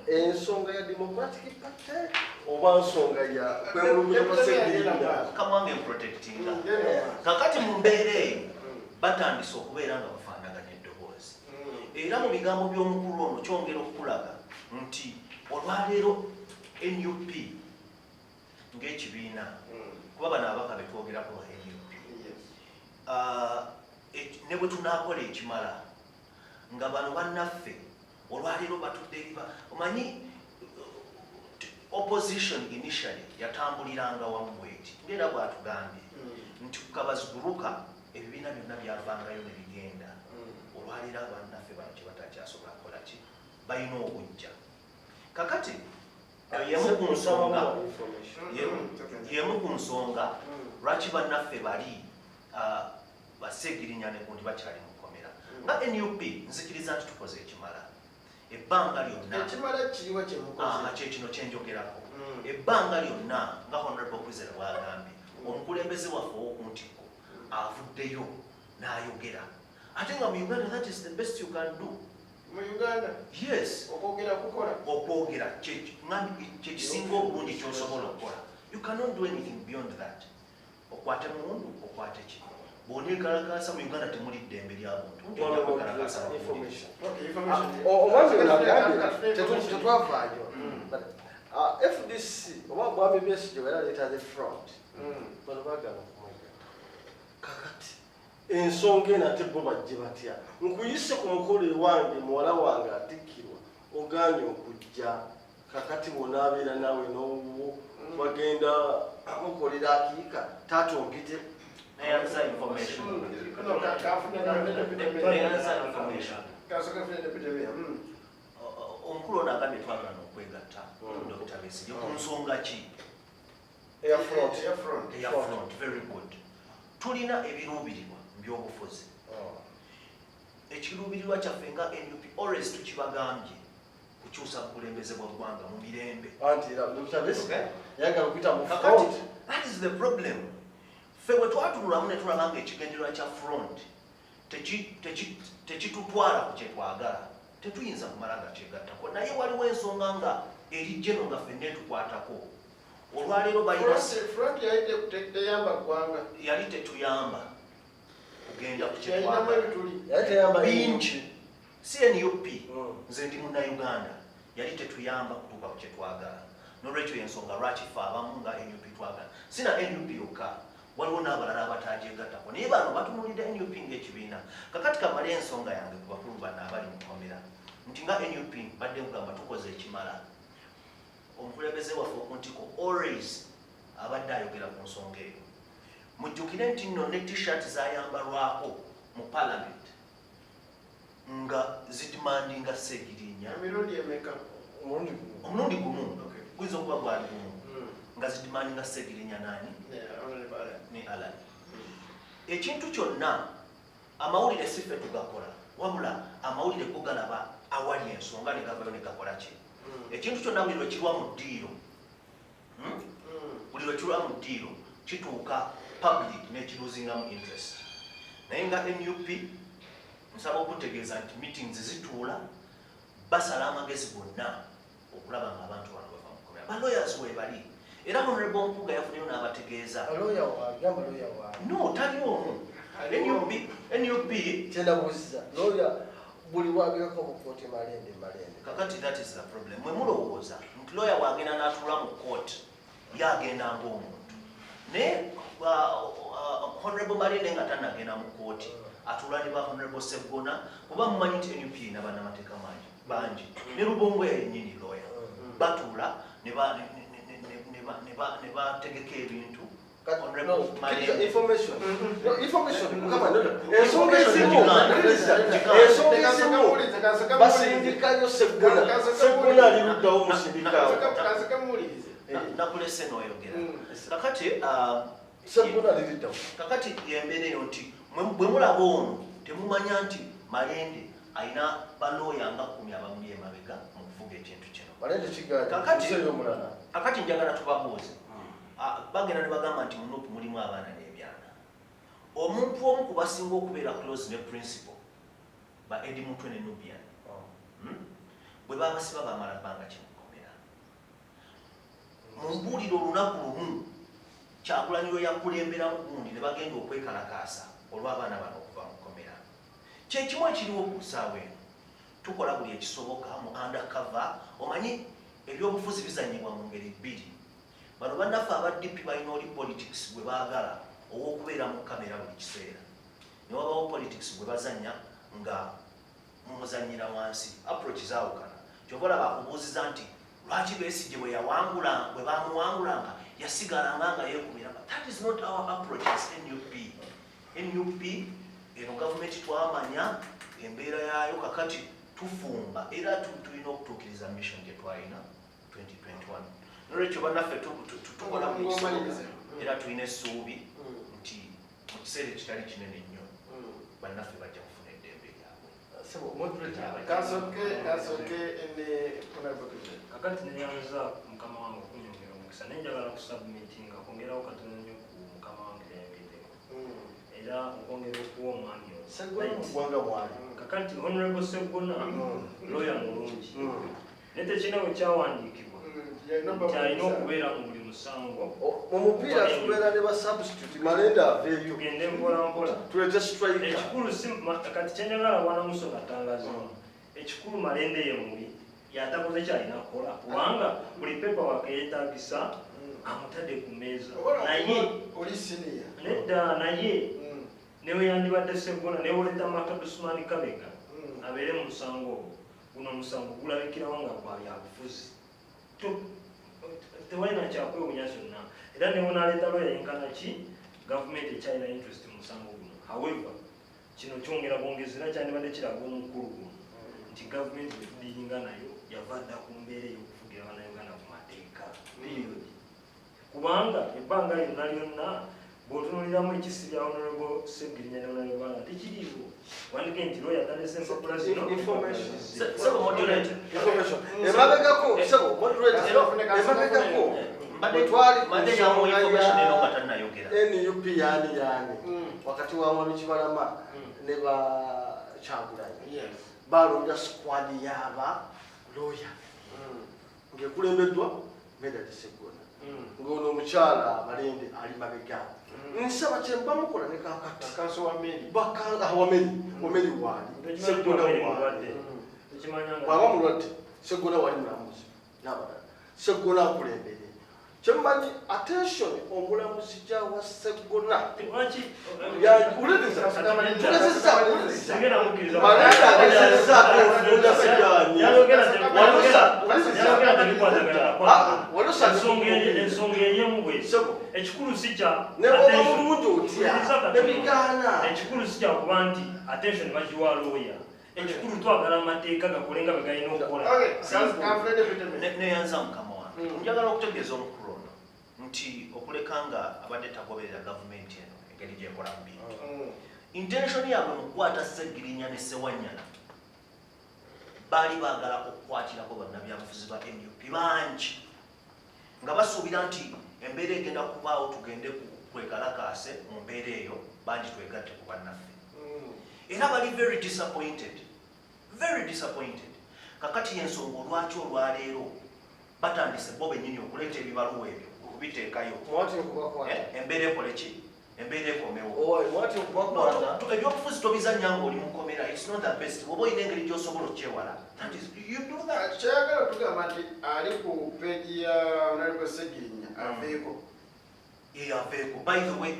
Ensonga ya Democratic Party oba nsonga ya kwemulugunya kwa Segirinya? Kamwange mprotectinga. Kakati mu mbeera eyo batandise okubeera nga bafaanaganya eddoboozi, era mu bigambo by'omukulu ono kyongera okukulaga nti olwaleero NUP ng'ekibiina, kuba bano ababaka betwogerako ba NUP, ne bwe tunaakola ekimala nga bano bannaffe olwaleero batudde eri omanyi opposition initially yatambuliranga wamu bweti, ngaera bwatugambye nti kukabaziguruka ebibiina byonna byavangayo ne bigenda. Olwaleero abannaffe bano kye batakyasobola kukola ki, balina obujja. Kakati eyo yemu ku nsonga yemu ku nsonga lwaki bannaffe bali Basegirinya ne gundi bakyali mu kkomera. Nga NUP nzikiriza nti tukoze ekimala ebbanga lyonna. Ekimala kiriwa kyemukoze? Kyekino kyenjogerako. Ebbanga lyonna nga Honorable Kwizera bwagambye, omukulembeze waffe ow'oku ntikko avuddeyo n'ayogera, ate nga mu Uganda that is the best you can do. Mu Uganda? Yes. Okwogera kukola? Okwogera kyekisinga obulungi kyosobola okukola. You cannot do anything beyond that. Okwate mundu, okwate ki? Bw'oneekalakaasa mu Uganda temuli ddembe lya buntu. Nti ojja kwekalakaasa bakuwulirize. Okay, information. Omwami ono agambye tetwavaayo. But, FDC oba Mwami Besigye bwe yaleeta the front, bano baagaana okumwegatta. Kakati ensonga eno ate bo bajje batya? Nkuyise ku mukolo ewange, muwala wange atikkirwa, ogaanye okujja. Kakati bw'onaabeera naawe n'owuwo bagenda mukolera akiika, taata ompite. Neyanza information. No, kafune Neyanza information. Kasoke fune deputy mayor. Omukulu ono agambye twagaana okwegatta Dr. Besigye ku nsonga ki? Eya front. Eya front. Eya front, very good. Tulina ebiruubirirwa mu byobufuzi. Ekiruubirirwa kyaffe nga NUP always tukibagambye kukyusa bukulembeze bwa ggwanga mu mirembe. Anti era Dr. Besigye yayagala okuyita mu Kakati, front. that is the problem. Ffe bwe twatunulamu ne tulaba nga ekigendererwa kya front tekitutwala ku kye twagala, tetuyinza kumala gakyegattako. Naye waliwo ensonga nga eri geno nga ffenna etukwatako. Olwaleero balina Front yali teyamba ggwanga. Yali tetuyamba kugenda ku kye Yalinamu twagala. ebituli. Yali teyamba Bingi. Si NUP, nze ndi Munnayuganda, yali tetuyamba kutuuka ku kye twagala. N'olwekyo ensonga lwaki ffe abamu nga NUP twagala. Si na NUP yokka, waliwo n'abalala abatagyegattako. Naye bano batunuulidde NUP ng'ekibiina. Kakati kamale ensonga yange ku bakulu bano abali mu kkomera. Nti nga NUP badde nkugamba tukoze ekimala. Omukulembeze waffe ku ntiko always abadde ayogera ku nsonga eyo. Mujjukire nti nno ne t-shirt zayambalwako mu parliament nga zidemandinga Ssegirinya. Emirundi emeka? Omulundi gumu. Omulundi gumu. Guyinza okuba gwali gumu. Nga zidemandinga Ssegirinya nani? Yeah, Honorable Allan. Ne Allan. Ekintu kyonna amawulire si ffe tugakola, wabula amawulire go galaba awali ensonga ne gavayo ne gakola ki? Ekintu kyonna buli lwe kirwa mu ddiiro, Buli lwe kirwa mu ddiiro kituuka public n'ekiruzingamu interest. Naye nga NUP nsaba okutegeeza nti meetings zituula basala amagezi gonna okulaba nga abantu bano bava mu kkomera. Ba lawyers we bali. Era Honorable Mpuuga yafunyeyo n'abategeeza. Lawyer wange, gamba lawyer wange. No, tali omu. NUP, NUP. Kyendabuuziza, lawyer buli wabirako mu kkooti Malende, Malende. Kakati that is the problem. Mwe mulowooza nti lawyer bw'agenda n'atuula mu court, ye agenda ng'omuntu. Naye, Honorable Malende nga tannagenda mu kkooti, atuula ne ba Honorable Sseggona, kuba mumanyi nti NUP erina bannamateeka bangi. Ne Rubongoya yennyini lawyer. Batuula ne bategeka ebintu. Kati, Honorable no, Malende. kiriza information. No, information. Mukama, no, no. Ensonga ezimu, Giganda. kiriza. Giganda. Ensonga ezimu, basindikayo Sseggona. Sseggona ali luddawo musindikaawo. Kansakamuwulirize. Nakulese n'oyogera. Kakati, Sseggona ali luddawo. Kakati embeera eyo nti bwe mulaba ono temumanya nti Malende alina balooya nga 10 abamuli emabega mu kuvuga ekintu kino. Malende kigaanyi. Nze omulala. Kakati njagala tubabuuze. Bagenda ne bagamba nti mu NUP mulimu abaana n'ebyana. Omuntu omu ku basinga okubeera close ne principal ba Eddie Mutwe ne Nubian. Bwe babasiba bamala bbanga ki mu kkomera. Mumbuulire olunaku lumu Kyagulanyi lwe yakulemberamu gundi ne bagenda okwekalakaasa olw'abaana bano okuva mu kkomera. Kye kimu ekiriwo ku ssaawa eno. Tukola buli ekisoboka mu undercover. Omanyi ebyobufuzi bizannyibwa mu ngeri bbiri. Bano bannaffe aba DP balina oli politics gwe baagala ow'okubeera mu kamera buli kiseera. Ne wabawo politics gwe bazannya nga mumuzannyira wansi. Approach zaawukana. Ky'ova olaba akubuuziza nti lwaki Besigye bwe baamuwangulanga yasigalanga nga yeekumira. That is not our approach as NUP. NUP eno gavumenti twamanya embeera yaayo, kakati tufumba era tulina okutuukiriza mission gye twalina 2021. Nolwekyo bannaffe tukola buli kisoboka era tulina essuubi nti mu kiseera ekitali kinene nnyo bannaffe bajja kufuna eddembe lyabwe. Kasoke ne Honorable President. Kakati neyanza mukama wange okunyongera omukisa, naye njagala kusubmitinga kwongerawo katono nnyo ku mukama wange byayogeddeko. Era okwongera okuwa omwami oyo. Sseggona mu ggwanga mwali. Kakati Honorable Sseggona lawyer mulungi. Naye tekirina bwe kyawandiikibwa. Nti alina okubeera mu buli musango. Mu mupiira tubeera ne ba substitute. Malende aveeyo. Tugende mpola mpola. Tuleete striker. Ekikulu si kati kyenjagala bwana Musonga atangazeemu, ekikulu Malende ye mubi yatakoze kyalina kukola, kubanga buli paperwork yeetagisa amutadde ku mmeeza, naye oli senior. Nedda, naye newe yandibadde Seggona, newoleta Makadusumani Kabega abeere mu musango ogwo, guno omusango gulabikirawo nga gwa byabufuzi. Tewalina kyakwewunya kyonna, era newonaleeta lawyer yenkana ki, gavumenti ekyalina interest mu musango guno. However, kino kyongera bwongezi, era kyandibadde kiraga omukulu guno nti gavumenti bwetudiringa nayo yava dda ku mbeera ey'okufugira bannayuganda ku mateeka, period. Kubanga ebbanga lyonna lyonna bw'otunuuliramu ekisibya Honorable Segirinya ne Honorable tekiriiwo wandike nti lawyer talese empapula zino. Information. Sebo moderator. Information emabegako, sebo moderator, emabegako bwe twali ku Mbadde nyamu nsonga information eno nga ya tannayogera. NUP, yani yani wakati wa Mwami Kibalama ne ba Kyagulanyi, balonda squad y'aba lawyer ng'ekulembeddwa Medard Seggona, ng'ono omukyala Malende ali mabega. Nsaba kyemba mukola ne kakati Counsel Wameli. Wameli, Wameli waali, Seggona waali. Bwaba mulwadde, Seggona wali mulamuzi n'abalala, Seggona akulembere. Kyemmanyi, attention omulamuzi gyawa Seggona. Wuliriza, tugezezza, wuliriza. Malende agezezzaako okufunda Sigaanyi. Walusa. Ensonga eyemu bwe Sebo. ekikulu si kya Ne bwoba attention. mulungi otya, Wuliriza katono. nebigaana. Ekikulu si kyakuba nti attention bagiwa lawyer, ekikulu twagala amateeka gakole nga bwe galina okukola. Neyanza mukama wange. Njagala okutegeeza omukulu ono nti okuleka nga abadde tagoberera gavumenti eno engeri gyekola mu bintu, intention yaabwe mu kukwata Segirinya ne Sewanyana, baali baagala okukwatirako bannabyabufuzi ba NUP bangi, nga basuubira nti embeera egenda kubaawo tugende kwekalakaase. Mu mbeera eyo bangi twegatte ku bannaffe, era bali very disappointed, very disappointed. Kakati yensonga olwaki olwaleero batandise bo bennyini okuleeta ebibaluwa ebyo okubiteekayo. Mwati okubakwata. Embeera ekole ki? Embeera ekomewo. Owa, mwati okubakwata. Ebyobufuzi tobizanya nga oli mukomera. It's not the best. Oba olina engeri gyosobola okyewala, that is, you do that. Kyayagala tugamba nti ali ku page ya Honorable Segirinya aveeko. Ye aveeko. By the way,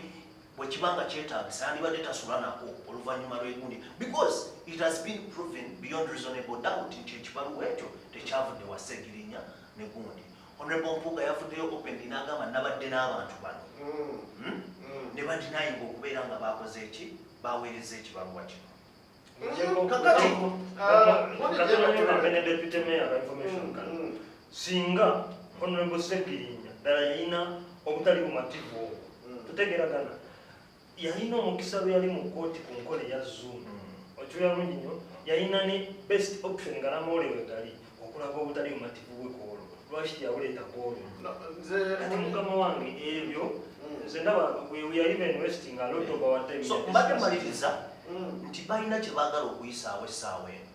bwe kibanga kyetaagisa, yandibadde tasula nako oluvannyuma lw'egundi, because it has been proven beyond reasonable doubt nti ekibaluwa ekyo tekyavudde wa Segirinya ne gundi. Honorable Mpuuga yavuddeyo openly n'agamba nabadde n'abantu bano. Ne badenyinga okubeera nga bakoze eki, baweereza ekibaluwa kino. Kakati Katono ne deputy mayor ka information kano. Singa Honorable Segirinya ddala yalina obutali bumativu obwo, tutegeragana, yalina omukisa lwe yali mu kooti ku nkola eya Zoom. Okiwulira bulungi nnyo, yalina ne best option nga n'amawulire we gali okulaga obutali bumativu bwe ku olwo. Lwaki teyabuleeta ku olwo? Kati mukama wange, ebyo nze ndaba we are even wasting a lot of our time. So mbadde maliriza nti balina kye baagala okuyisaawo essaawa eno.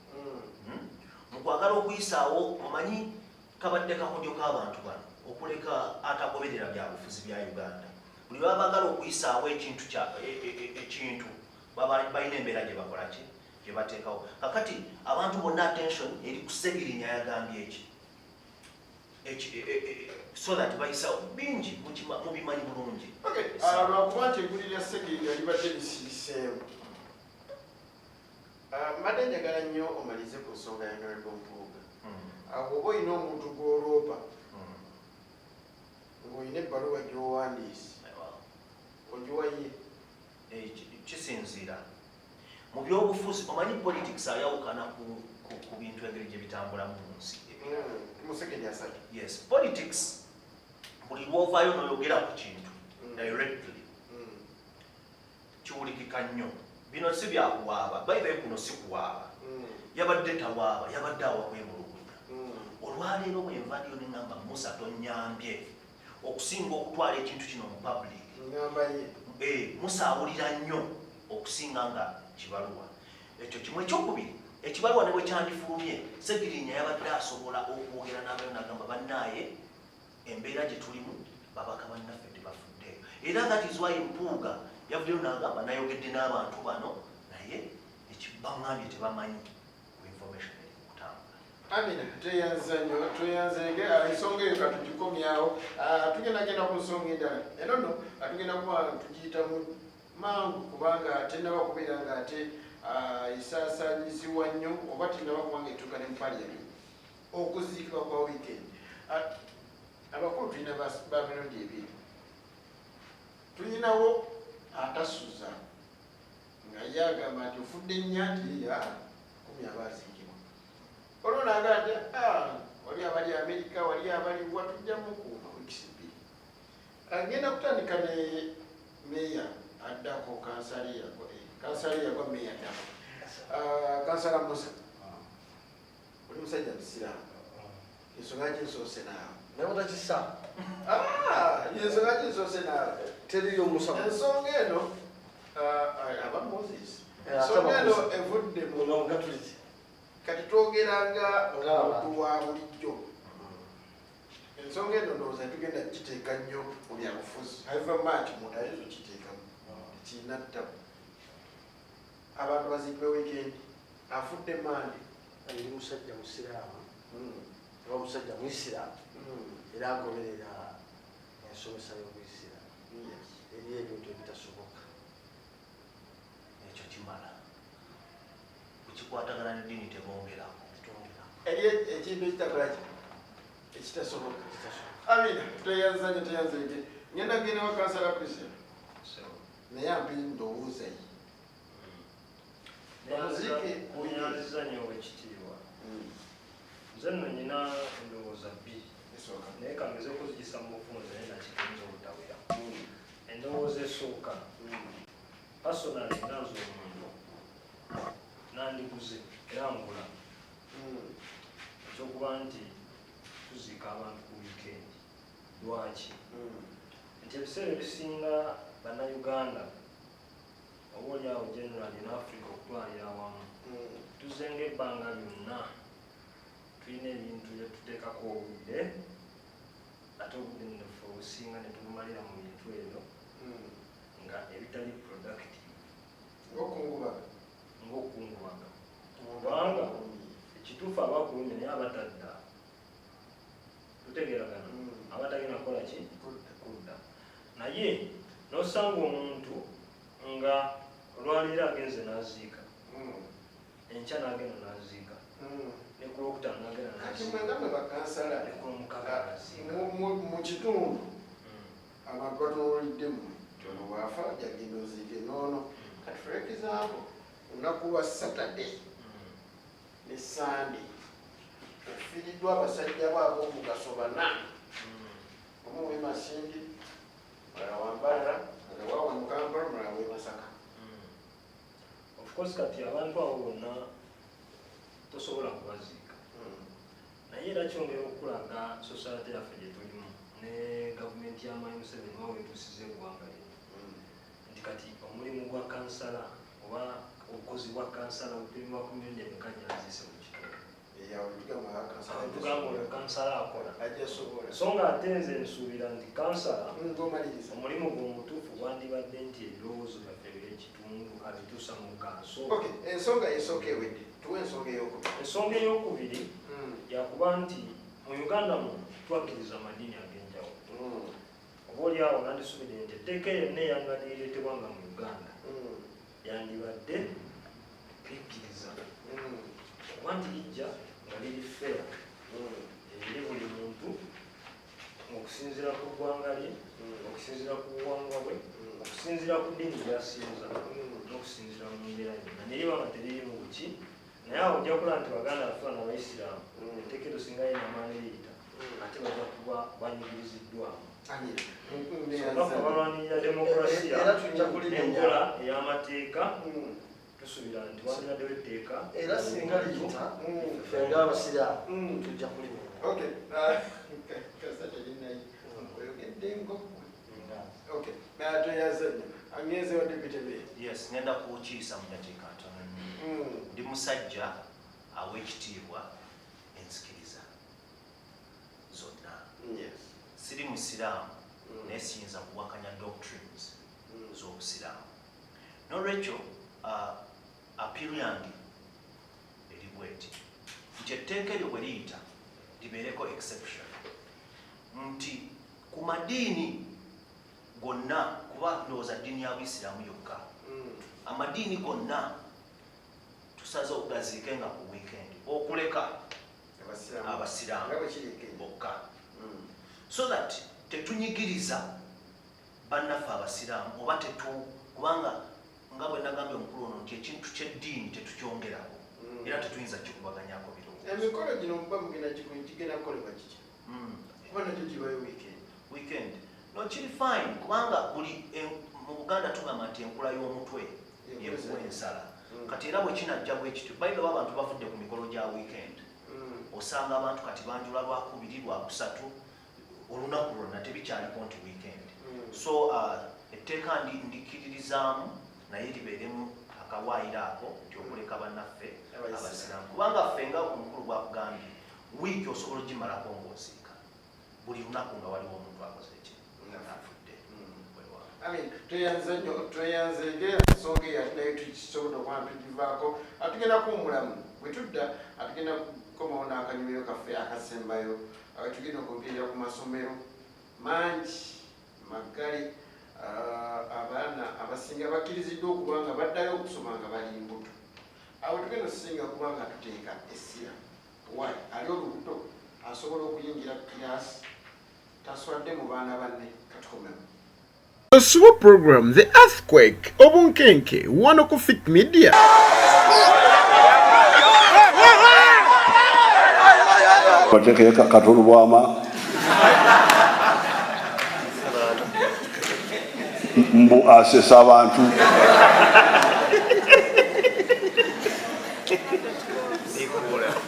Mu kwagala okuyisaawo, omanyi kabadde kakodyo k'abantu bano okuleka atagoberera byabufuzi bya Uganda. Buli lwaba baagala okuyisaawo ekintu kya ekintu, baba balina embeera gye bakola ki, gye bateekawo. Kakati abantu bonna attention eri ku Segirinya yagambye eki. So that bayisawo bingi mubimanyi bulungi. Okay, lwakuba nti eggulire lya Segirinya libadde lisiiseemu. Mbadde njagala nnyo omalize ku nsonga ya Honorable Mpuuga. Bw'oba olina omuntu gw'oloopa ng'olina ebbaluwa gy'owandiise, ogiwa ye? Kisinziira mu byobufuzi. Omanyi politics ayawukana ku bintu engeri gye bitambulamu mu nsi ebirala. Museveni asatu. Yes, politics buli lwovaayo noyogera ku kintu directly, kiwulikika nnyo. Bino si byakuwaaba. By the way, kuno si kuwaaba. Yabadde tawaaba, yabadde awa kwemulugunya. Olwaleero bwenvaliyo neŋŋamba, "Musa, tonyambye," okusinga okutwala ekintu kino mu public. Ngamba ye. Musa awulira nnyo okusinga nga kibaluwa ekyo kimu. Ekyokubiri, ekibaluwa ne bwe kyandifulumye, Segirinya yabadde asobola okwogera n'abayo nagamba, "Bannaaye, Embeera gye tulimu, babaka bannaffe tebafuddeeyo, era that is why Mpuuga yavuddeyo n'agamba, nayogedde n'abantu bano, naye ekibaŋŋambye tebamanyi ku information eri kutambula. Amina, tweyanza nnyo, tweyanzege. Ensonga eyo katugikomyawo. Tugenda genda ku nsonga endala. Eno nno tugenda kuba tugiyitamu mangu, kubanga tennaba kubeera nga ate esaasaanyizibwa nnyo, oba tennaba kuba nga etuuka ne mu parliament. Okuziikibwa kwa weekend, abakulu tulina ba mirundi ebiri. Tulinawo atasuza nga ye agamba nti ofudde nnya nti ya 10 abaziikibwa, olwo naga nti, "Ah, wali abali Amerika, wali abali wa, tujja mukuuma weeks 2." Agenda kutandika ne meya addako, kansala yagwa, meya addako. Kansala Musa, oli musajja musiraamu, ensonga ki nsoose naawe? Naye otakisa. Ah, ensonga ki nsoose naawe? Teriyo musa. Ensonga eno, aba Moses, Eh, ensonga ate eno aba Moses. evudde mu Nga Mugatuliki. Kati twogeranga Ng'abantu. muntu wa bulijjo. Ensonga eno ndowooza tugenda kiteeka nnyo mu byabufuzi, however much muntu ayinza okiteekamu, tekirina ttabu. Abantu baziikibwe weekend, afudde Mande. Ndi musajja musiraamu oba musajja muisiraamu, era agoberera ensomesa y'obuyisiraamu. Eri ebintu ebitasoboka. Ekyo kimala kukikwatagana neddiini, tebongerako. Tetwongera. Eri ekintu ekitakolaki, ekitasoboka. Ekitasoboka. Amina, tweyanza nnyo, tweyanzege. Ngenda genda wa kansala Christian, naye ampe ndowooza ye. Bamuziike ku weekend. Neyanziza nnyo, owekitiibwa. Nze nno nyina endowooza bbiri, Esooka. naye kangeze okuzigisa mu bufunze, naye nakiyinza obutawera. Endowooza esooka, personally nga nze omuntu, nandiguze era ngula ekyokuba nti tuziika abantu ku weekend. Lwaki? Nti ebiseera ebisinga Bannayuganda, oba oliawo general in Africa okutwalira awamu, tuzenga ebbanga lyonna tulina ebintu byetuteekako obudde, ate obudde naffe obusinga ne tubumalira mu bintu ebyo nga ebitali productive. Ng'okungubaga. Ng'okungubaga, kubanga ekituufu abakulumya naye abatadda, tutegeeragana, abatagenda kukola ki? Kudda. Naye nosanga omuntu nga olwaleero agenze n'aziika, enkya n'agenda n'aziika, ne ku Lwokutaano n'agenda Kati n'aziika, mwe nga mwe bakansala, ne ku Lwomukaaga n'aziika. mu kitundu abantu batunuulidde mmwe, ti ono bwafa jagenda oziike noono. Kati for example, olunaku lwa Saturday ne Sande ofiiriddwa abasajja bo ab'omugaso bana, omu we Masindi, mulala Wambalala, mulala wawa mu Kampala, mulala we Masaka. Of course, kati abantu abo bonna tosobola kubaziika, naye era kyongera okulaga society yaffe gye tulimu ne gavumenti ya Mwami Museveni wa wetuusiza eggwanga lino, nti kati omulimu gwa kansala oba obukozi bwa kansala bupimibwa ku mirundi emeka gyaziise mu kitundu. Tugamba oyo kansala akola. Ajasobola. So nga ate nze nsuubira nti kansala Ngomaliriza. omulimu gwe omutuufu gwandibadde nti ebirowoozo byaffe eby'ekitundu abituusa mu kanso. Okay, ensonga esooka ewedde, tuwe ensonga eyokubiri. Ensonga eyokubiri yakuba nti mu Uganda muno twakkiriza amadiini ag'enjawulo. Oba oli awo nandisuubidde nti etteeka yonna eyandibadde lireetebwa nga mu Uganda yandibadde likkiriza oba nti lijja nga liri fair eri buli muntu okusinziira ku ggwanga lye, okusinziira ku buwangwa bwe, okusinziira ku ddiini gyasinza, n'okusinziira mu mbeera yonna, naye banga teririmu buki. Naye awo ojja kulaba nti baganda baffe bano Abayisiraamu, etteeka eryo singa lina liyita, ate bajja kuba banyigiriziddwamu. Baffe balwanirira demokulasiya Era tujja kulimenya. n'enkola ey'amateeka. Tusuubira nti wandibaddewo etteeka. Era singa liyita, ffe ng'abasiraamu tujja kulimenya. Okay, kasa terinayi oyogedde ngokwe. Okay, tweyanze nnyo. Angenzewo deputy mayor. Yes, ngenda kukiisa mu dakiika ntono nnyo. Ndi musajja aw'ekitiibwa enzikiriza zonna. Musiraamu, naye siyinza kuwakanya doctrines z'obusiraamu. N'olwekyo appeal yange eri bweti nti etteeka eryo bwe liyita libeereko exception nti ku madiini gonna, kuba ndowooza ddiini ya Buisiraamu yokka, amadiini gonna tusaze okugaziike nga ku weekend okuleka abasiraamu Nga bwe kiri e Kenya. bokka, so that tetunyigiriza bannaffe abasiraamu oba tetu, kubanga nga bwe nagambye omukulu ono nti ekintu ky'eddiini tetukyongerako era tetuyinza kikubaganyako birowoozo. Emikolo gino muba mugenda kigenda kukolebwa kiki? Kuba nakyo kibayo weekend. Weekend no, kiri fine, kubanga buli mu Buganda tugamba nti enkula y'omutwe yekuwa ensala. Kati era bwe kinajja bwe kityo, by the way, abantu bavudde ku mikolo gya weekend. Osanga abantu kati banjula Lwakubiri, Lwakusatu, olunaku lwonna, tebikyaliko nti weekend. So etteeka ndikkiririzaamu, naye libeeremu akawaayiro ako nti okuleka bannaffe Abayisiraamu. abasiraamu, kubanga ffe nga omukulu bwakugambye, wiiki osobola ogimalako ng'oziika buli lunaku nga waliwo omuntu akoze eki, afudde. Weewaawo. I mean, tweyanze nnyo, tweyanze ensonga eyo, ate naye tukisobodde okuba nga tugivaako. Atugenda kuwummulamu, bwe tudda atugenda kukomawo n'akanyumiro kaffe akasembayo. Tugenda okwogerera ku masomero mangi maggale. Abaana abasinga bakkiriziddwa okuba nga baddayo okusoma nga bali mbuto. Awo tugenda okusinga kuba nga tuteeka essira. Why ali olubuto asobola okuyingira kiraasi taswadde mu baana banne? Katukomemu. Osuba program The Earthquake, obunkenke, wano ku Fit Media. Bateekeyo katolo bwama mbu asesa abantu.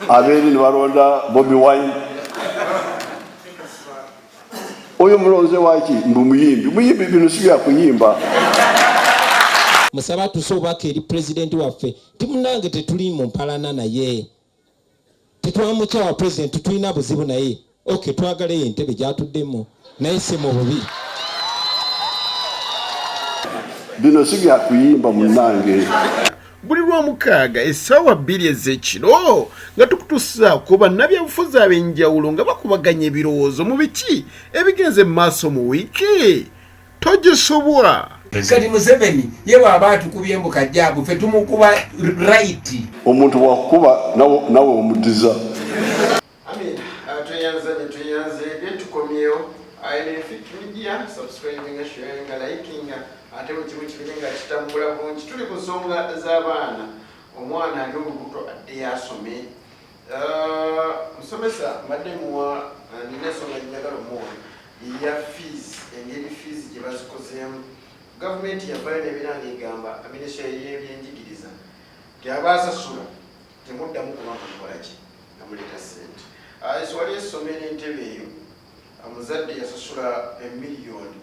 Abeeri ne balonda Bobi Wine. Oyo mulonze waki? Mbu muyimbi. Muyimbi, bino si byakuyimba. Musaba atuse obubaka eri pulezidenti waffe nti munange tetuli mu mpalana naye, tetwamukyawa pulezidenti, tulina buzibu naye. Ok, twagala eyo entebe gyatuddemu, naye si mu bubi. Bino si byakuyimba munnange. Buli Lwamukaaga essaawa 2 ez'ekiro nga tukutusaako bannabyabufuzi ab'enjawulo nga bakubaganya ebirowoozo mu biki ebigenze mu maaso mu wiiki. Togisobwa. Kati Museveni ye bw'aba atukubye mbu kajjaabu, ffe tumukuba right. Omuntu bwakukuba nawe omuddiza. Amin, tweyanza ne tweyanze, tukomyewo. Eno Fit Media, subscribing, sharing, liking, ate buli kimu kibire nga kitambula bulungi. Tuli ku nsonga z'abaana, omwana ali olubuto addeyo asome. Musomesa, mbadde muwa nina ensonga gyenjagala omuwa eya fees, engeri fees gye bazikozeemu. Gavumenti yavayo nebeera nga egamba minisitule y'ebyenjigiriza nti abaasasula temuddamu kuba nga mukolaki, nga muleeta ssente. So wali essomero Entebe eyo, omuzadde yasasula emiliyoni,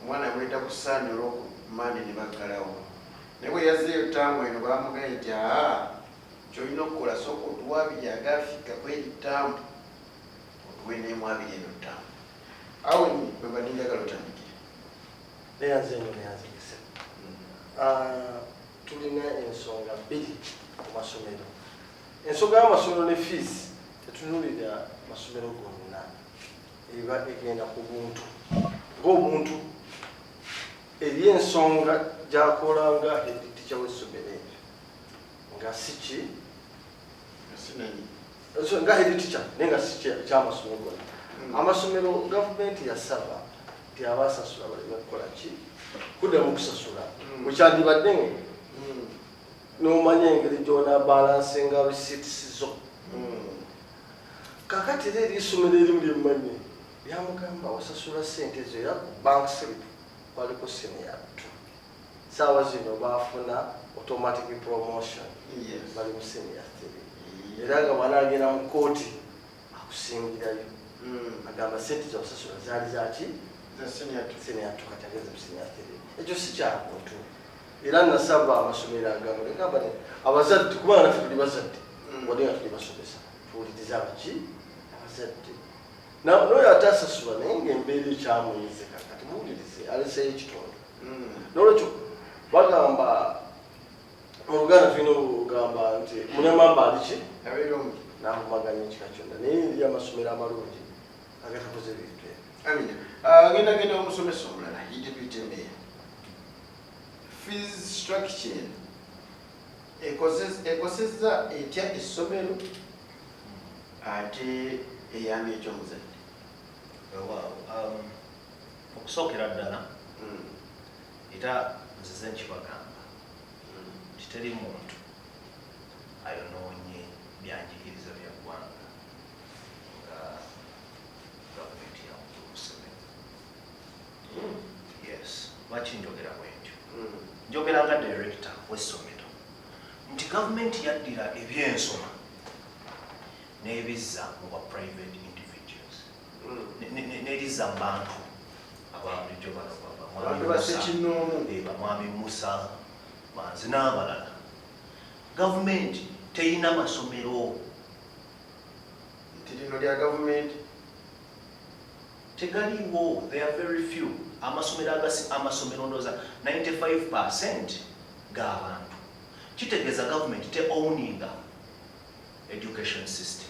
omwana yamuleeta ku Sande olwoku Mande ne baggalawo. Naye bwe yazzeeyo ttaamu eno, bamugambye nti aa, kyolina okukola, sooka otuwa abiri agaafika kweri ttaamu, otuwe n'emu abiri eno ttaamu. Awo bwe badde njagala otandikire. Neyanze nnyo, neyanzigise. Tulina ensonga bbiri ku masomero. Ensonga y'amasomero ne fees tetunulira masomero gonna, eba egenda ku buntu ng'omuntu eri ensonga gyakola nga head teacher w'essomero eryo nga si ki Sinanyi. So, nga head teacher naye nga si kyamasomero gonna. Amasomero gavumenti yasaba nti abasasula baleme kukola ki, kuddamu kusasula. Bwekyandibadde n'omanya engeri gyona balansinga receipts zo. Kakati era eri essomero erimu lyemmanyi lyamugamba wasasula sente ezo, era ku bank slip kwaliko senior 2. Saawa zino bafuna automatic promotion, bali mu senior 3, era nga bwanaagenda mu kooti akusingirayo. Agamba sente zewasasula zaali zaki? Za senior 2. Senior 2, kati agenze mu senior 3. Ekyo si kyabuntu. Era nasaba amasomero agamu negamba nti abazadde, kubanga naffe tuli bazadde, wadde nga tuli basomesa, tuwulirize abaki, abazadde. N'oyo atasasula naye ng'embeera ekyamuyize, kakati muwulirize, aleseyo ekitundu. Nolwekyo bagamba mu Luganda, tulina okugamba nti munyamamba aliki abeerungi n'avumaganya ekika kyonna, naye eri amasomero amalungi agatakoze ebintu ebyo. Amina. Ah, ngenda genda omusomesa omulala, ye deputy mayor. Fees structure eno ekosezza etya essomero, ate eyambye ekyomuzadde? Weewaawo, okusookera ddala, era nzize nkibagamba nti teri muntu ayonoonye byanjigiriza bya ggwanga nga gavumenti ya Mukulu Museveni. Yes, lwaki njogera bwe ntyo? Njogera nga director w'essomero nti gavumenti yaddira ebyensoma n'ebizza mu ba private individuals, n'erizza mu bantu aba bulijjo bano bamwami Abantu Musa, basekinnoomu. Bamwami Musa Manzi n'abalala. Gavumenti teyina masomero. Nti lino lya gavumenti. Tegaliwo, they are very few. Amasomero amasomero ndowooza 95% g'abantu. Kitegeeza gavumenti te owninga education system.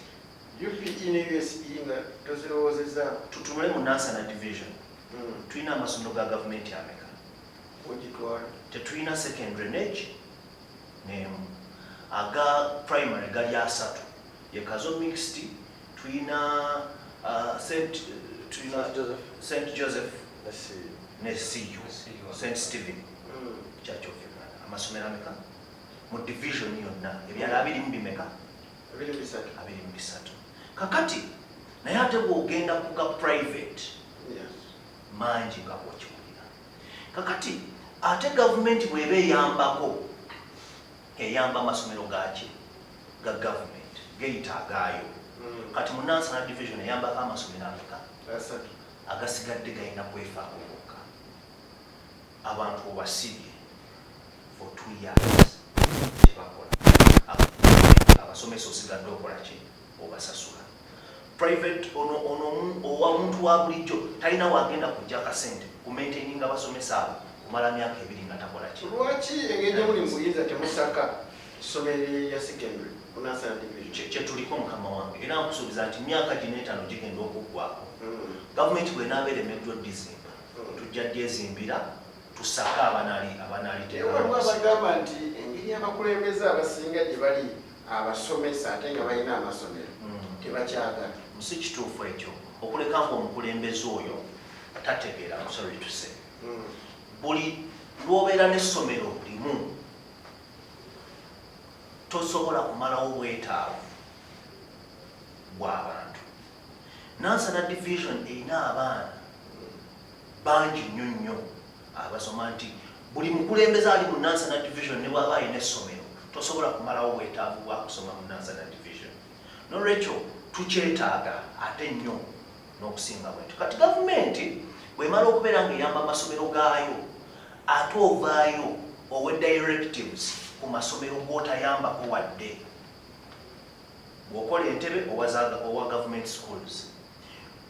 UPE ne USE nga tozirowoozezzaako? Tutunule mu Nansana Division. Tulina amasomero ga gavumenti ameka? Ogitwala. Tetulina secondary negi nemu. Aga primary gali asatu, ye Kazo Mixed, tulina St tulina Joseph. St Joseph ne ne CU St Stephen, Church of Uganda. Amasomero ameka mu division yonna? Ebyalo abiri mu bimeka? 23. 23. Kakati naye ate bw'ogenda ku ga private, mangi nga bw'okiwulira. Kakati ate gavumenti bw'eba eyambako, eyamba amasomero gaki? Ga gavumenti geyita agaayo. Kati mu Nansana Division eyambako amasomero ameka? 3. Agasigadde galina kwefaako gokka. Abantu obasibye for 2 years, tebakola. Abasomesa osigadde okola ki? Obasasula. Private ono owa muntu wa bulijjo talina wagenda kujja akasente ku maintaininga abasomesa abo kumala myaka 2 nga takola ki? Lwaki engeri gyemuli mu buyinza temusaka ssomero lya secondary ku Nansana Division? Kyetuliko mukama wange, era nkusuubiza nti myaka gino 5 gigenda okuggwako, gavumenti bw'enaaba eremeddwa oddizimba, tujja dyezimbira, tusake abanaali Naye waliwo abagamba nti engeri abakulembeze abasinga gye bali abasomesa ate nga balina amasomero, tebakyagala. Si kituufu ekyo, okuleka nga omukulembeze oyo tategeera. I'm sorry to say, buli lw'obeera n'essomero limu tosobola kumalawo bwetaavu bw'abantu. Nansana Division erina abaana bangi nnyo nnyo abasoma, nti buli mukulembeze ali mu Nansana Division ne bw'aba alina essomero, tosobola kumalawo bwetaavu bwa kusoma mu Nansana Division. Nolwekyo tukyetaaga ate nnyo n'okusinga bwentyo. Kati gavumenti bwemala okubeera ng'eyamba amasomero gaayo, ate ovaayo owe directives ku masomero g'otayambako wadde. Bw'okola entebe owa government schools,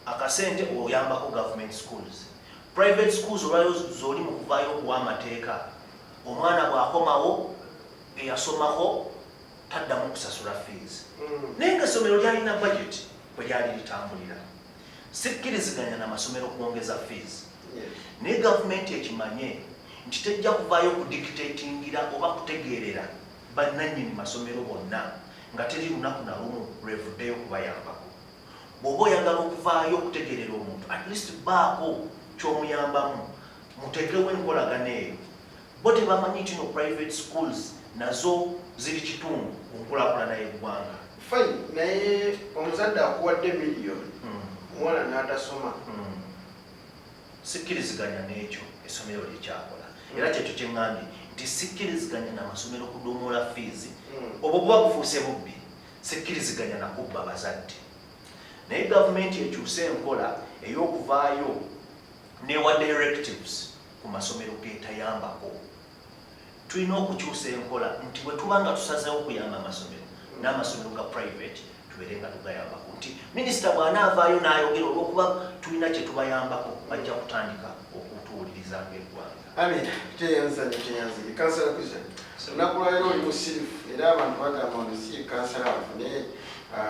akasente oyambako government schools. Private schools olwayo zoli mu kuvaayo okuwa amateeka, omwana bw'akomawo eyasomako taddamu kusasula fees, naye nga essomero lyalina budget bwe lyali litambulira. Sikkiriziganya n'amasomero kwongeza fees, naye gavumenti ekimanye nti tejja kuvaayo kudictatingira oba kutegeerera bannannyini masomero bonna nga teri lunaku na lumu lwevuddeyo kubayambako. Bw'oba oyagala okuvaayo okutegeerera omuntu, at least baako ky'omuyambamu, muteekewo enkolagana eyo. Bo tebamanyi nti no private schools nazo ziri kitundu ku nkulaakulana y'eggwanga. Fine, naye omuzadde akuwadde miliyoni, omwana n'atasoma. Sikkiriziganya n'ekyo essomero lyekyakola, era kyekyo kyeŋŋambye nti sikkiriziganya n'amasomero kudomola fees. Obwo buba bufuuse bubbi. Sikkiriziganya nakubba bazadde, naye gavumenti ekyuse enkola ey'okuvaayo newa directives ku masomero getayambako. Tulina okukyusa enkola nti bwe tuba nga tusazeewo okuyamba amasomero, n'amasomero ga private tulina Tubeere nga tugayambako nti minisita bw'anaavaayo n'ayogera, olw'okuba tulina kye tubayambako, bajja kutandika okutuwuliriza ng'eggwanga. Amina, teyanza nnyo, teyanzige. Kansala Kuza, olunaku lwaleero oli musirifu, era abantu bagamba ono si ye kansala waffe, naye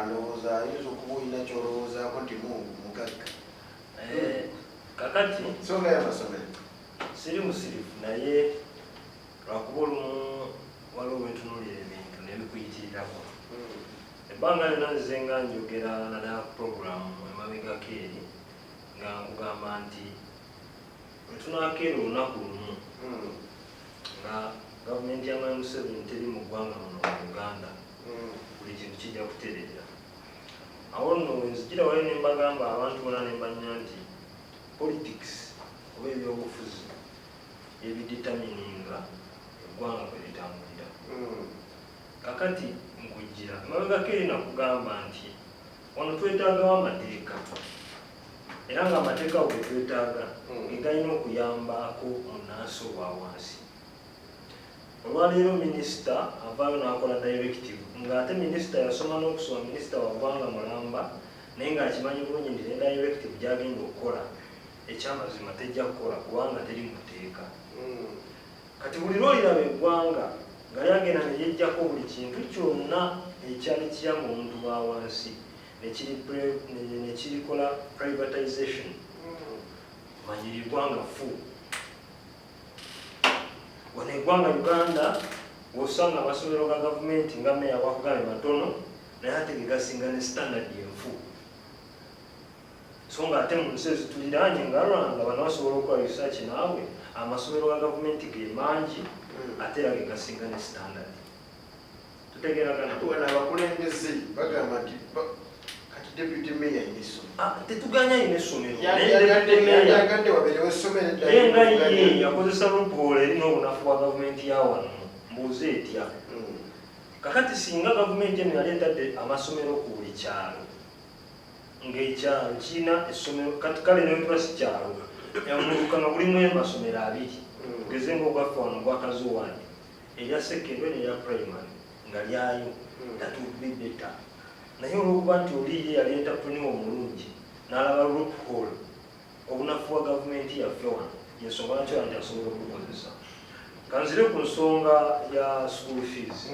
ndowooza ayinza okuba olina kyolowoozaako nti mungu mugagga. Kakati Nsonga y'amasomero. Siri musirifu, naye lwakuba olumu waliwo wentunuulira ebintu nebikuyitirirako. Ebbanga lyonna nzize nga njogera naddala ku puroguramu emabegako eri, nga nkugamba nti bwe tunaakeera olunaku lumu nga gavumenti ya Mwami Museveni teri mu ggwanga muno mu Uganda, buli kintu kijja kutereera. Awo nno wenzijira wali ne mbagamba abantu bonna ne mbanya nti politics oba ebyobufuzi ebidetermininga eggwanga kwe litambulira. Kakati nkujjira emabegako eri nakugamba nti wano twetaagawo amateeka, era nga amateeka ago ge twetaaga ge galina okuyambako munnansi owa wansi. Olwaleero minisita avaayo n'akola directive, ng'ate minisita yasoma n'okusoma, minisita wa ggwanga mulamba, naye ng'akimanyi bulungi nti ne directive gy'agenda okukola ekyamazima tejja kukola kubanga teri mu tteeka. Kati buli lwoliraba eggwanga nga lyagenda ne lyejjako buli kintu kyonna ekyali kiyamba omuntu wa wansi ne kirikola privatization, manyira eggwanga fu. Wano eggwanga Uganda wosanga amasomero ga gavumenti nga meya bwakugambye matono, naye ate ge gasinga ne standard enfu. So nga ate mu nsi ezituliraanye nga Rwanda, bano basobola okukola research naawe, amasomero ga gavumenti ge mangi ate era ge gasinga ne standard. Tutegeeragana? Wano abakulembeze bagamba nti kati deputy mayor ayina essomero. Ah, tetuganya ayina essomero, naye deputy mayor Yagadde wabeerewo essomero eddala. Naye nga ye yakozesa loophole eri n'obunafu bwa gavumenti ya wano, mbuuza etya? Kakati singa gavumenti eno yali etadde amasomero ku buli kyalo, ng'ekyalo kirina essomero, kati kale netuba si kyalo, omuluka nga gulimu amasomero abiri, tugeze ngaogwaffe wano gwa Kazuwani, erya secondary nerya primary nga lyayo, that would be better. Naye olwokuba nti oli ye yali entrepreneur omulungi n'alaba loophole, obunafu bwa gavumenti yaffe wano, yensonga lwaki nti asobola okukozesa. Kanzire ku nsonga ya school fees.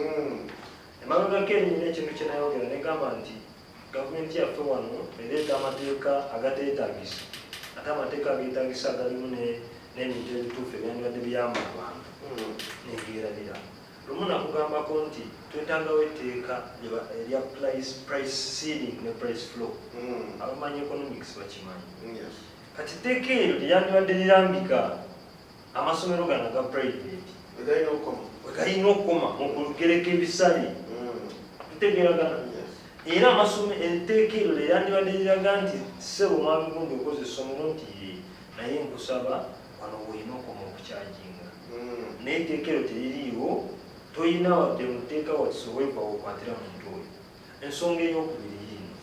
Emabegako eri nyina ekintu kye nayogera negamba nti gavumenti yaffe wano ereeta amateeka agateetagisa, ate amateeka ageetagisa agalimu n'ebintu ebituufu ebyandibadde biyamba abantu negerabira. Lumu nakugambako nti twetaagawo etteeka erya price ceiling ne price floor. Abamanyi economics bakimanyi. Kati etteeka eryo teryandibadde lirambika amasomero gano aga private wegalina okukoma. Wegalina okukoma mu kugereka ebisale. Tutegeeragana? Era etteeka eryo lyandibadde liraga nti, ssebo mwami gundi, okoze essomero nti ye, naye nkusaba wano woolina okoma okucharginga. Naye etteeka eryo teririiwo, toyina wadde mu tteeka whatsoever wokwatira muntu oyo. Ensonga eyokubiri yiino.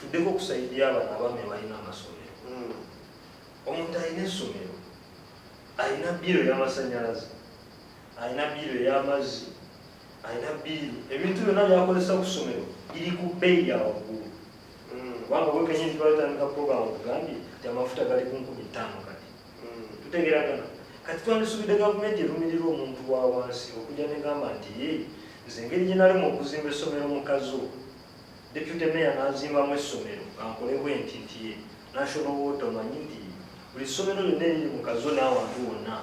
Tuddeko okusaidia abano abaami abalina amasomero. Omuntu alina essomero alina bill ey'amasanyalaze, alina bill ey'amazzi, alina bill, ebintu byonna byakozesa ku ssomero biri ku bbeeyi ya waggulu. Kubanga bwekenyini twalitandika program tugambye nti amafuta gali ku 5000 kati. Tutegeragana? Kati twandisuubidde gavumenti erumirirwa omuntu wa wansi okujja negamba nti, ye nze engeri gye nalimu okuzimba essomero mu Kazo, deputy mayor n'azimbamu essomero, kankole bwe nti nti ye National Water, omanyi nti buli ssomero lyonna eriri mu Kazo n'awantu wonna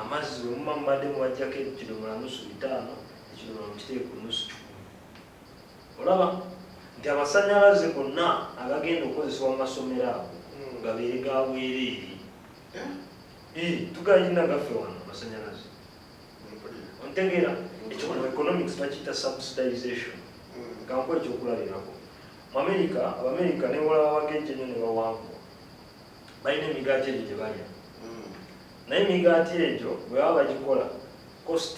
amazzi bwe muba mubadde mubajjako ekidomola nusu 500, ekidomola mukiteeke ku nusu 100. Olaba nti amasanyalaze gonna agagenda okukozesebwa mu masomero ago gabeere ga bwereere. Tugayina gaffe wano amasanyalaze. Ontegeera? Ekyo mu economics bakiyita subsidization. Kankuwa ekyokulabirako. Mu America, Abamerika newolaba bagejje nnyo ne bawanvuwa, balina emigaati egyo gye balya. Naye emigaati egyo bwe baba bagikola, cost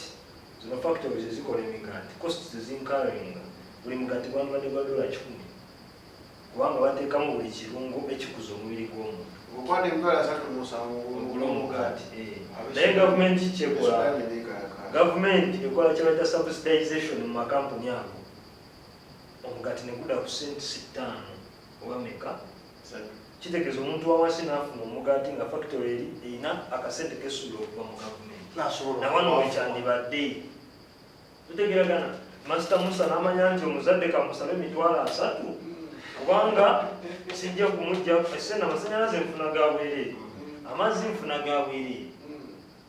zino factories ezikola emigaati, cost zezincurringa, buli mugaati gwandibadde gwa dola 100, kubanga bateekamu buli kirungo ekikuza omubiri gw'omuntu. Okwata 370. Ogula omugaati. Naye gavumenti kyekola, gavumenti ekola kyebayita subsidization mu makampuni ago. Omugaati ne gudda ku senti 5 oba meka, kitegeeza omuntu wa wansi n'afuna omugaati nga factory eri erina akasente kesuubira okuva mu gavumenti. Nawano wekyandibadde tutegeragana. Master Musa n'amanya nti omuzadde kamusabe 30,000, kubanga sijja kumujja esente, amasanyalaze nfuna ga bwereere, amazzi nfuna ga bwereere.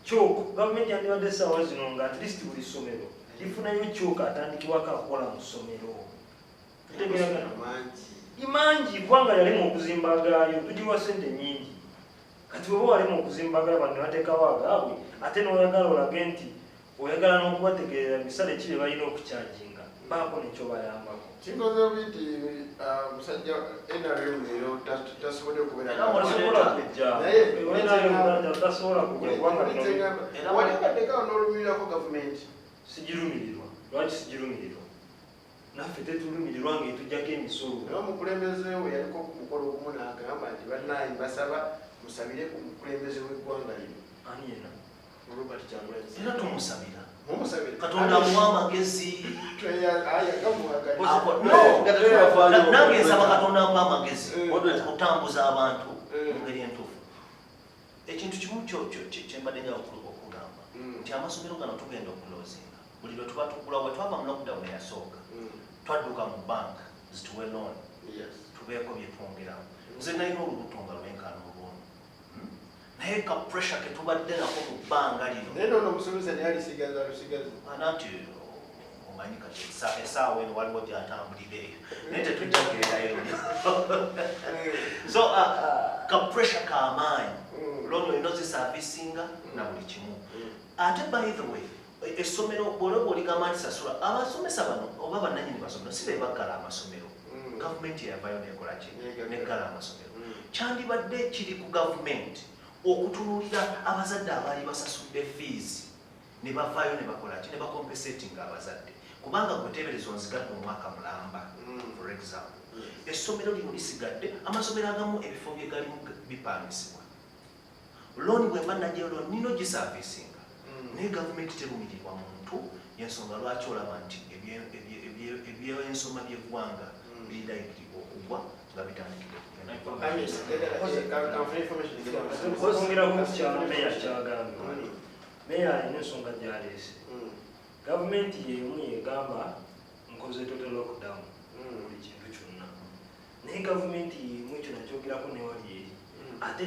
Chalk, gavumenti yandibadde essaawa zino nga at least buli ssomero lifunayo chalk atandikibwako akola mu ssomero. Tutegeragana imangi, kubanga yalema okuzimba agaayo, tugiwa sente nyingi. Kati bweba walema okuzimba agaayo, bantu nebateekawo agaabwe, ate n'oyagala olage nti oyagala n'okubategeerera misale ki bye balina okukyajinga, baako nekyobayambako. Kinkoze obi nti musajja NRM leero tasobodde okubeera. Tasobola kujja. Naye Tasobola kujja kubanga bino wali obaddekawo n'olumirirako gavumenti? Sigirumirirwa. Lwaki sigirumirirwa? Naffe tetulumirirwa nga etujjako emisolo. Naye omukulembeze we yaliko ku mukolo ogumu n'agamba nti bannaye, mbasaba musabire ku mukulembeze w'eggwanga lino. Ani yena? Robert Kyagulanyi. Era tumusabira. Mumusabire. Katonda amuwa amagezi. Agamuwaganya. No, Nga tetunafaayo. nange nsaba Katonda ampa amagezi Moderator. okutambuza abantu mu ngeri entuufu. Ekintu kimu kyembadde njawo okugamba nti amasomero gano tugenda okuclosinga buli lwe tuba tugula. We twava mu lockdown eyasooka, twadduka mu bank zituwe loan tubeeko bye twongeramu. Nze nalina olubuto nga lwenkana olwono, Naye ka pressure ke tubadde nako mu bbanga lino. Naye noono omusomesa naye alisigaza lusigaza. Ana nti omanyi kati essaawa eno waliwo gyatambulira eyo, naye tetujja kugendayo. So ka pressure kamaanyi, loan olina oziservicinga na buli kimu. Ate by the way, essomero bwolaba oligamba nti sasula abasomesa bano oba bannanyini basomero, si be baggala amasomero. Gavumenti eyavayo nekola ki? Neggala amasomero. Kyandibadde kiri ku gavumenti okutunuulira abazadde abaali basasudde fees ne bavaayo ne bakola ki, ne bacompensatinga abazadde, kubanga gwe teebereza onzigadde omwaka mulamba. For example, essomero lino lisigadde, amasomero agamu ebifo bye galimu bipangisibwa. Looni bwe mba najjayo looni, nina ogiservicinga. Naye gavumenti terumirirwa muntu. Yensonga lwaki olaba nti ebyensoma by'eggwanga biri likely okugwa nga bitandikidde kugenda. Kwongerako ku kyalo meya kyagambye wali, meya alina ensonga gyaleese. Gavumenti yemu yegamba nkoze total lockdown buli kintu kyonna, naye gavumenti yemu ekyo nakyogerako newali eri, ate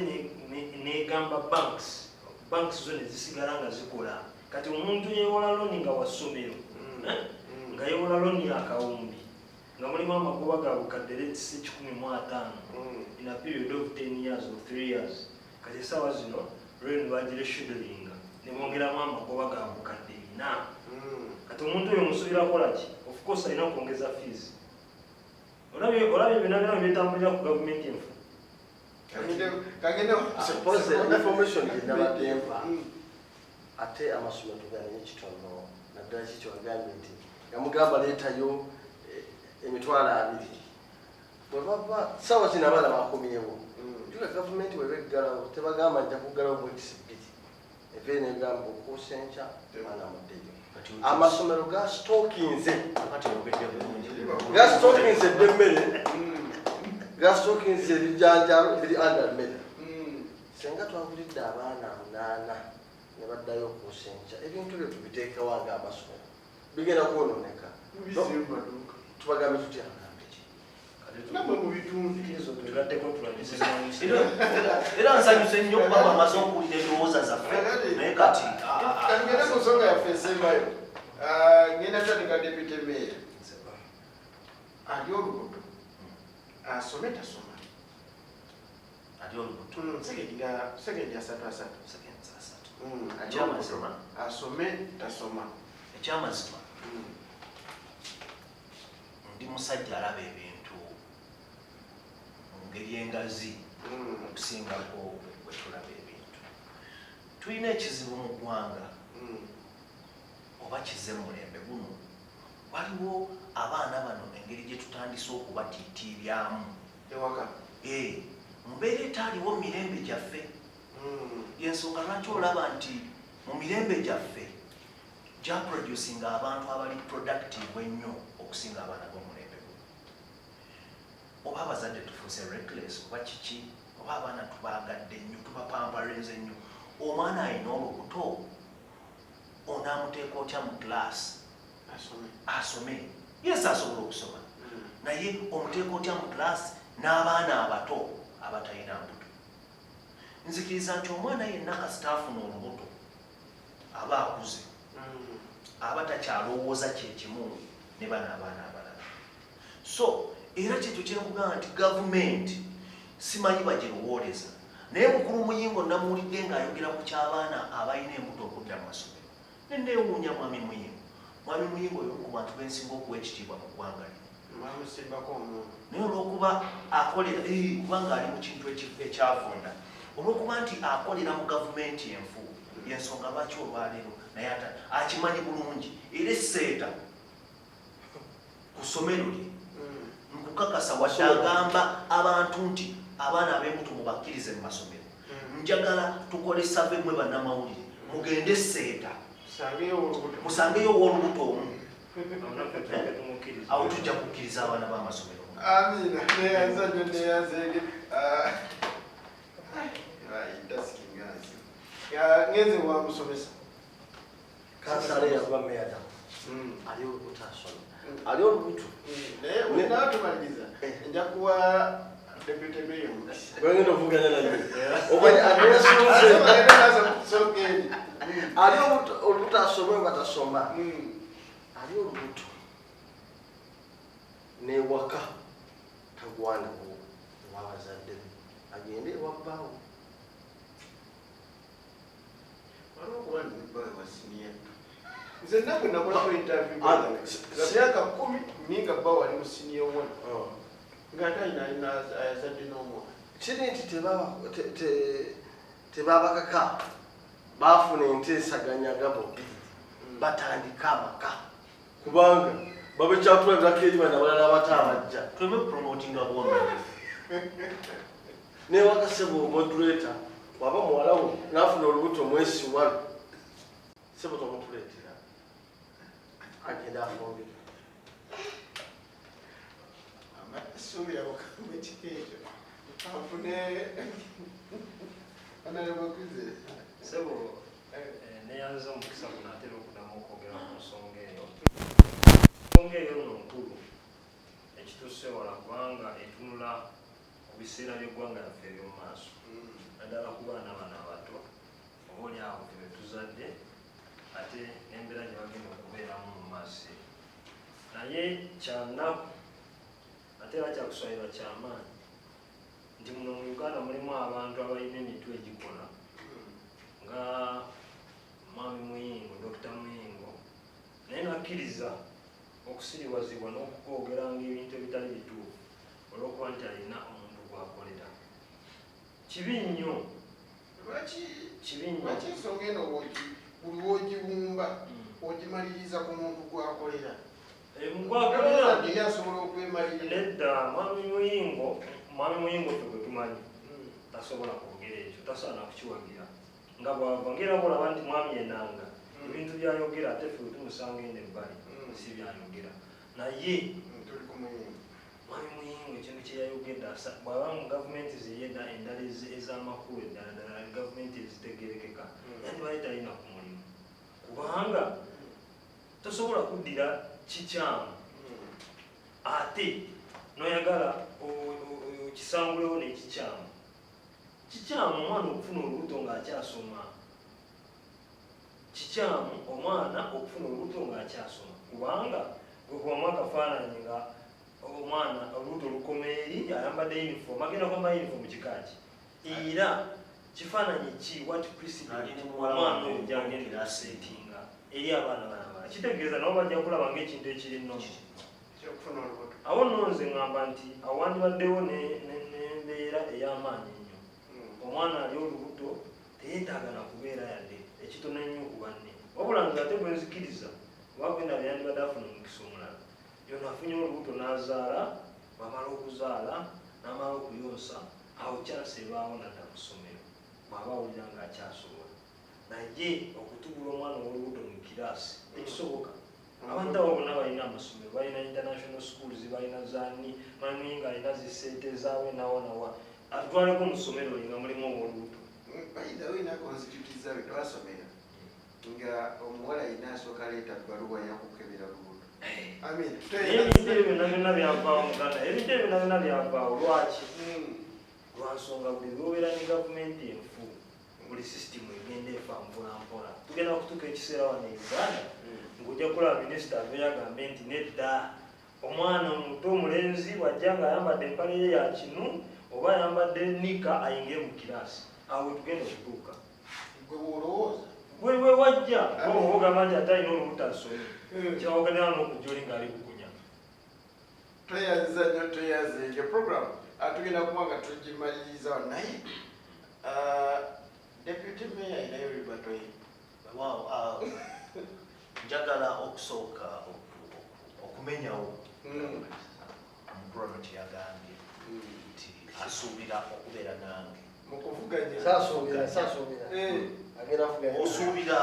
negamba banks zo nezisigala nga zikola. Kati omuntu yewola loan nga wa ssomero, eh? Nga yewola loan akawumbi nga mulimu amagoba ga bukadde let's say 150 in a period of 10 years or 3 years. Kati essaawa zino loan bagireschedulinga ne bongeramu amagoba ga 4,000. Kati omuntu oyo musuubira kukola ki? Of course alina okwongeza fees. Olabye byonna byonna byetambulira ku gavumenti enfu. Kagende. Suppose information gye nabadde mpa, ate amasomero tuganenye kitono, naddala kiki wagambye nti yamugamba leetayo 20,000. Bwe baba saawa zino abaana bakomyewo, juga gavumenti weba eggalawo, tebagamba nja kuggalawo weeks 2, eve negamba okuusa enkya abaana muddeyo. Amasomero gastockinze. Kati oyogedde bulungi. Gastockinze dde emmere, gastockinze ebijanjalo biri under mmere. Senga twagulidde abaana 8 ne baddayo okuusa enkya, ebintu byo tubiteekewo nga amasomero bigenda kwonooneka. Tubagambe tutya? Namwe mu bitundu. Tugatteko tulwanyise. Era nsanyuse nnyo okuba bamaze okuwulira endowooza zaffe, naye kati Katugende ku nsonga yaffe esembayo. Ngenda tandika deputy mayor. Ali olubuto asome tasoma? Ali olubuto? Sekendi asatu asatu. Seconds 30. Ali Ekyamazima. olubuto asome tasoma? Ekyamazima, ndi musajja alaba ebintu mu ngeri engazi okusingako bwe tulaba ebintu. Tulina ekizibu mu ggwanga, oba kize mu mulembe guno, waliwo abaana bano engeri gye tutandise okubatiitiibyamu ewaka. Eh, mu mbeera etaaliwo mu mirembe gyaffe. Yensonga lwaki olaba nti mu mirembe gyaffe gyaproducinga abantu abali productive ennyo okusinga abaana b'omulembe guno. Oba abazadde tufuuse reckless oba kiki, oba abaana tubaagadde nnyo, tubapamparenze nnyo. Omwana alina olubuto onaamuteeka otya mu class asome? Yes, asobola okusoma, naye omuteeka otya mu class n'abaana abato abatalina mbuto? Nzikiriza nti omwana yenna kasita afuna olubuto aba akuze, aba takyalowooza kyekimu ne bano abaana abalala. So era kyekyo kyenkugamba nti gavumenti simanyi bagirowooleza, naye mukulu Muyingo namuwulidde ng'ayogera ku ky'abaana abalina embuto okudda mu masomero, neneewuunya. Mwami Muyingo, Mwami Muyingo y'omu ku bantu bensinga okuwa ekitiibwa mu ggwanga lino, naye olw'okuba akolera, kubanga ali mu kintu ekyavunda, olw'okuba nti akolera mu gavumenti enfu, yensonga lwaki olwaleero naye ate akimanyi bulungi. Era esseeta ku ssomero lye, nkukakasa, wadde agamba abantu nti abaana ab'embuto mubakkirize mu masomero, njagala tukole survey, mwe bannamawulire mugende Seeta musangeyo ow'olubuto omu, awo tujja kukkiriza abaana b'amasomero. Amina, neyanza nnyo, neyanzeege dasikingazi ngenze wa musomesa. Kansala eyakuba meya ali olubuto asoma, ali olubuto. Naye natumaliriza, nja kuwa deputy mayor omukisa. Gwegenda ovuganya naye ali olubuto asome oba tasoma? Ali olubuto newaka tagwanawo ewabazadde be, agende ewa bbaawe. Waliwo okuba nibbawe wa senior. Nze nabwe nakolako interview myaka 10 ninga bba wali mu senior one, ng'ate alina ayazadde n'omwana. Kiri nti tebabakaka, baafuna enteesaganya nga bombi batandika amaka, kubanga babekyatulabirako eri bano abalala abato abajja. Tuleme promotinga bwononefu. Newaka sebo moderator, waba muwala wo nafuna olubuto mwesi wano, sebo tomutuleetera, agenda afumbirwe. Suubira bukambwe kikeekyo afune honorable Kwizera. Sebo, neyanza omukisa guno atera okuddamu okwogera ku nsonga eyo. Ensonga eyo nno nkulu ekituuse wala, kubanga etunula ku biseera by'eggwanga lyaffe eby'omu maaso, naddala ku baana bano abato, oba oli awo ffe betuzadde, ate n'embeera gye bagenda okubeeramu mu maaso eyo. Naye kyanaku ate era kyakuswalirwa kyamaanyi nti muno mu Uganda mulimu abantu abalina emitwe egikola nga Mwami Muyingo, Dr Muyingo, naye nakkiriza okusiriwazibwa n'okukwogeranga ebintu ebitali bituufu olw'okuba nti alina omuntu gw'akolera. Kibi nnyo. Lwaki? Kibi nnyo. Lwaki ensonga eno buli wogiwumba ogimaliriza ku muntu gwakolera? Mugwakolera. Yali asobola okwemalirira. Nedda, Mwami Muyingo, Mwami Muyingo ffe gwe tumanyi tasobola kwogera ekyo, tasobola nakukiwagira nga bwava ngaera bwolaba nti mwami Enanga ebintu byayogera, ate ffe wetumusanga eno ebbali si byayogera, naye Tuli ku Muyingo. Mwami Muyingo ekintu kyeyayogedde, bw'aba mu gavumenti ziri endala ez'amakulu, eddala ddala gavumenti ezitegerekeka, yandibadde talina ku mulimu, kubanga tosobola kuddira kikyamu ate noyagala okisangulewo n'ekikyamu. Kikyamu omwana okufuna olubuto ng'akyasoma, kikyamu omwana okufuna olubuto ng'akyasoma, kubanga gwekubamu akafaananyi nga omwana olubuto lukoma eri ayambadde uniform, agenda kwambala uniform kikaki? Era kifaananyi ki, what precedent Ali ne muwala omwana wange oyo gyagenda class. okusetinga eri abaana bana? Kitegeeza nabo bajja kulaba ng'ekintu ekiri normal Kyokufuna olubuto. Awo nno nze ŋŋamba nti awandibaddewo n'embeera ey'amaanyi ennyo. Omwana ali olubuto teyeetaaga na kubeera yadde ekitono ennyo ku banne, wabula nze ate bwe nzikiriza oba gwendaba yandibadde afuna omukisa omulala. Yono afunye olubuto n'azaala, bw'amala okuzaala n'amala okuyonsa, awo chance ebaawo nadda mu ssomero bw'aba awulira ng'akyasobola. Naye okutugula omwana ow'olubuto mu kiraasi tekisoboka. Abantu abo bonna balina amasomero, balina international schools, balina zani, manyi nga alina zisente zaawe nawa nawa. Atutwaleko mu ssomero nga mulimu ow'olubuto. By the way, nakonstituti zaabwe twasomera nga omuwala yina asooka aleeta bbaluwa yakukebera lubuto. I mean, Naye ebintu ebyo byonna byonna byavaawo, muganda, ebintu ebyo byonna byonna byavaawo. Lwaki? Lwa nsonga buli lwobeera ne gavumenti enfu, buli sisitimu egenda efa mpola mpola. Tugenda kutuuka ekiseera wano e Uganda ng'ojja kulaba minisita aveyo agambe nti nedda, omwana omuto omulenzi bw'ajja ng'ayambadde empale ye ya kinu oba ayambadde nika ayingire mu kiraasi. Awo wetugenda okutuuka. Gwe bw'olowooza. Gwe we wajja oba ogamba nti ate alina olubuto asome, kyawaganira n'okujja oli ng'ali bukunya. Tweyanziza nnyo, tweyanze. Program tugenda kuba nga tugimaliriza wano, naye deputy mayor ayinayo rebuttal ye. Wow, njagala okusooka okumenyawo omukulano kyeyagambye nti asuubira okubeera nange mu kuvuganya. Saasuubira, saasuubira. Agenda kuvuganya. Osuubira.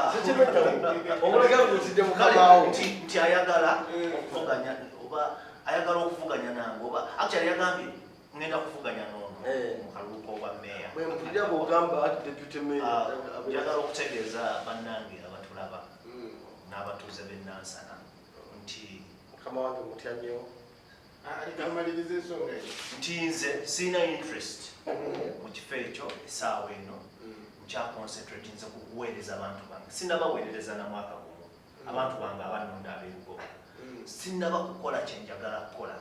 Omulaga ng'otidde Kale, mukamaawo. nti ayagala okuvuganya oba ayagala okuvuganya nange, oba actually yagambye ngenda kuvuganya n'ono mu kalulu k'obwa meeya. Bwe mpulira bw'ogamba ati deputy mayor. Njagala okutegeeza bannange abatulaba n'abatuuze b'e Nansana nti Mukama wange mutya nnyo. Amaliriza ensonga eyo. Nti nze sirina interest mu kifo ekyo essaawa eno. Nkyaconcentrate nze ku kuweereza abantu bange. Sinnabaweerereza na mwaka gumu abantu bange abanonda ab'erugoba. Sinnaba kukola kyenjagala kukola.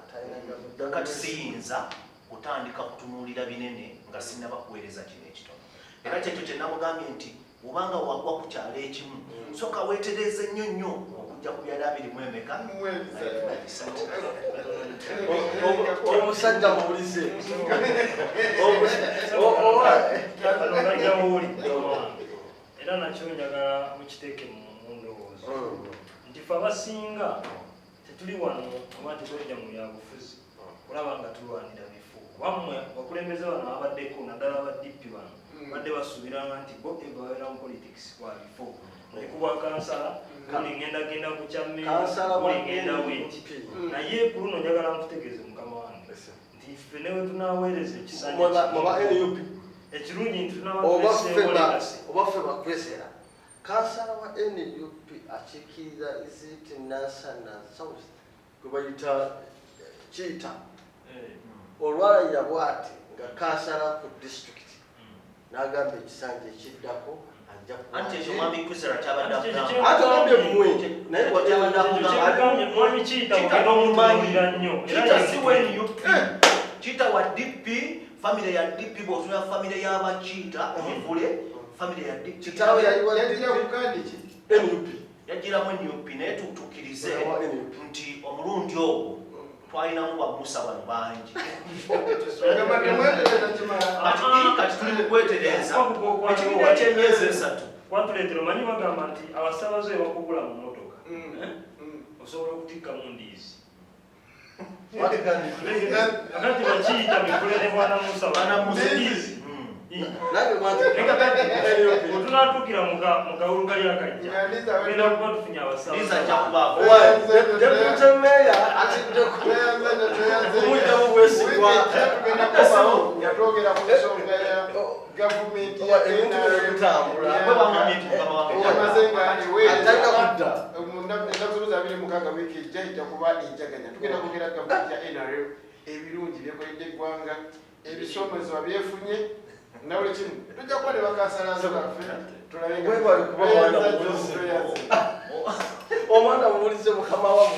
Kati siyinza kutandika kutunuulira binene nga sinnaba kuweereza kino ekitono. Era kyekyo kye namugambye nti obanga wagwa ku kyalo ekimu, soka weetereeze nnyo nnyo okujja ku byalo abiri mu emeka? 3. Omusajja muwulize. Kano gajja wooli, mukama wange, era nakyo njagala mukiteeke mu ndowoozo nti fe abasinga tetuli wano oba tetwejja mu byabufuzi kulaba nga tulwanira bifo. Wammwe bakulembeze bano ababaddeko, naddala aba DP bano, badde basuubiranga nti bo eva babeera mu politics kwa bifo, ndi kubwa kansala, buli ngenda genda ku kya mmeeya, Kansala wa buli ngenda bwenti. NUP. Naye ku luno njagala nkutegeeze, mukama wange, nti ffe ne we tunaaweereza ekisanja Muba NUP. ekirungi nti tunaba Oba ffe tuleseewo legacy. Oba ffe bakwesera. Kansala wa NUP akiikirira iziti Nansana South gwe bayita Kiita, olwalayira bwati nga kansala ku district, n'agamba ekisanja ekiddako ajja Anti ekyo mwami Kwizera kyabadde Anti ekyo akugamba. Ate ogambye mmwe, naye Kyabadde akugamba. Kyekugambye, mwami Kiita Kiita ogenda tomumanyi. omutunuulira nnyo. Era Kiita ye si wa NUP, Kiita wa DP, famire ya DP. Bw'otunula famire y'abakiita mivule, famire ya DP. Kitaawe yali wa Yajira ku kandi ki? NUP. Yagiramu NUP, naye tutuukirize Wa NUP. nti omulundi ogwo twalinamu bamusa bano bangi. Ogamba temwetereza kimala. Kati tuli mu kwetereeza ekibiina ky'emyezi 3. Kwatuleetera, omanyi bagamba nti abasabaze bakugula mu mmotoka, eh? Osobola okutikkamu ndiizi. Kakati bakiyita mivule ne bwana Musa. Bwana Musa. Ndiizi. Nange bwati. Wetunaatuukira mu kawulu kali akajja, Nga ndiizi awedde. tugenda kuba tufunye abasabaze. Ndiizi ajja kubaako. Deputy mayor atidde Tweyanze nnyo, tweyanze. kumugyamu bwesigwa. Wiiki ejja tugenda kubawo nga twogera ku nsonga ya gavumenti ya Ebintu bino bitambula. Bwe bamwamye nti mukama wange Yamaze nga eweereza Atalina kudda. Mu ennaku z'omwezi 26, wiiki ejja ejja kuba enjaganya. Tugenda kwogera gavumenti ya NRM, ebirungi byekoledde eggwanga, ebisomezebwa byefunye na buli kimu. Tujja kuba ne bakansalazo baffe tulabe nga Webale kuba mwana Tweyanze nnyo, muwulize. tweyanze. Omwana muwulize mukama wammwe.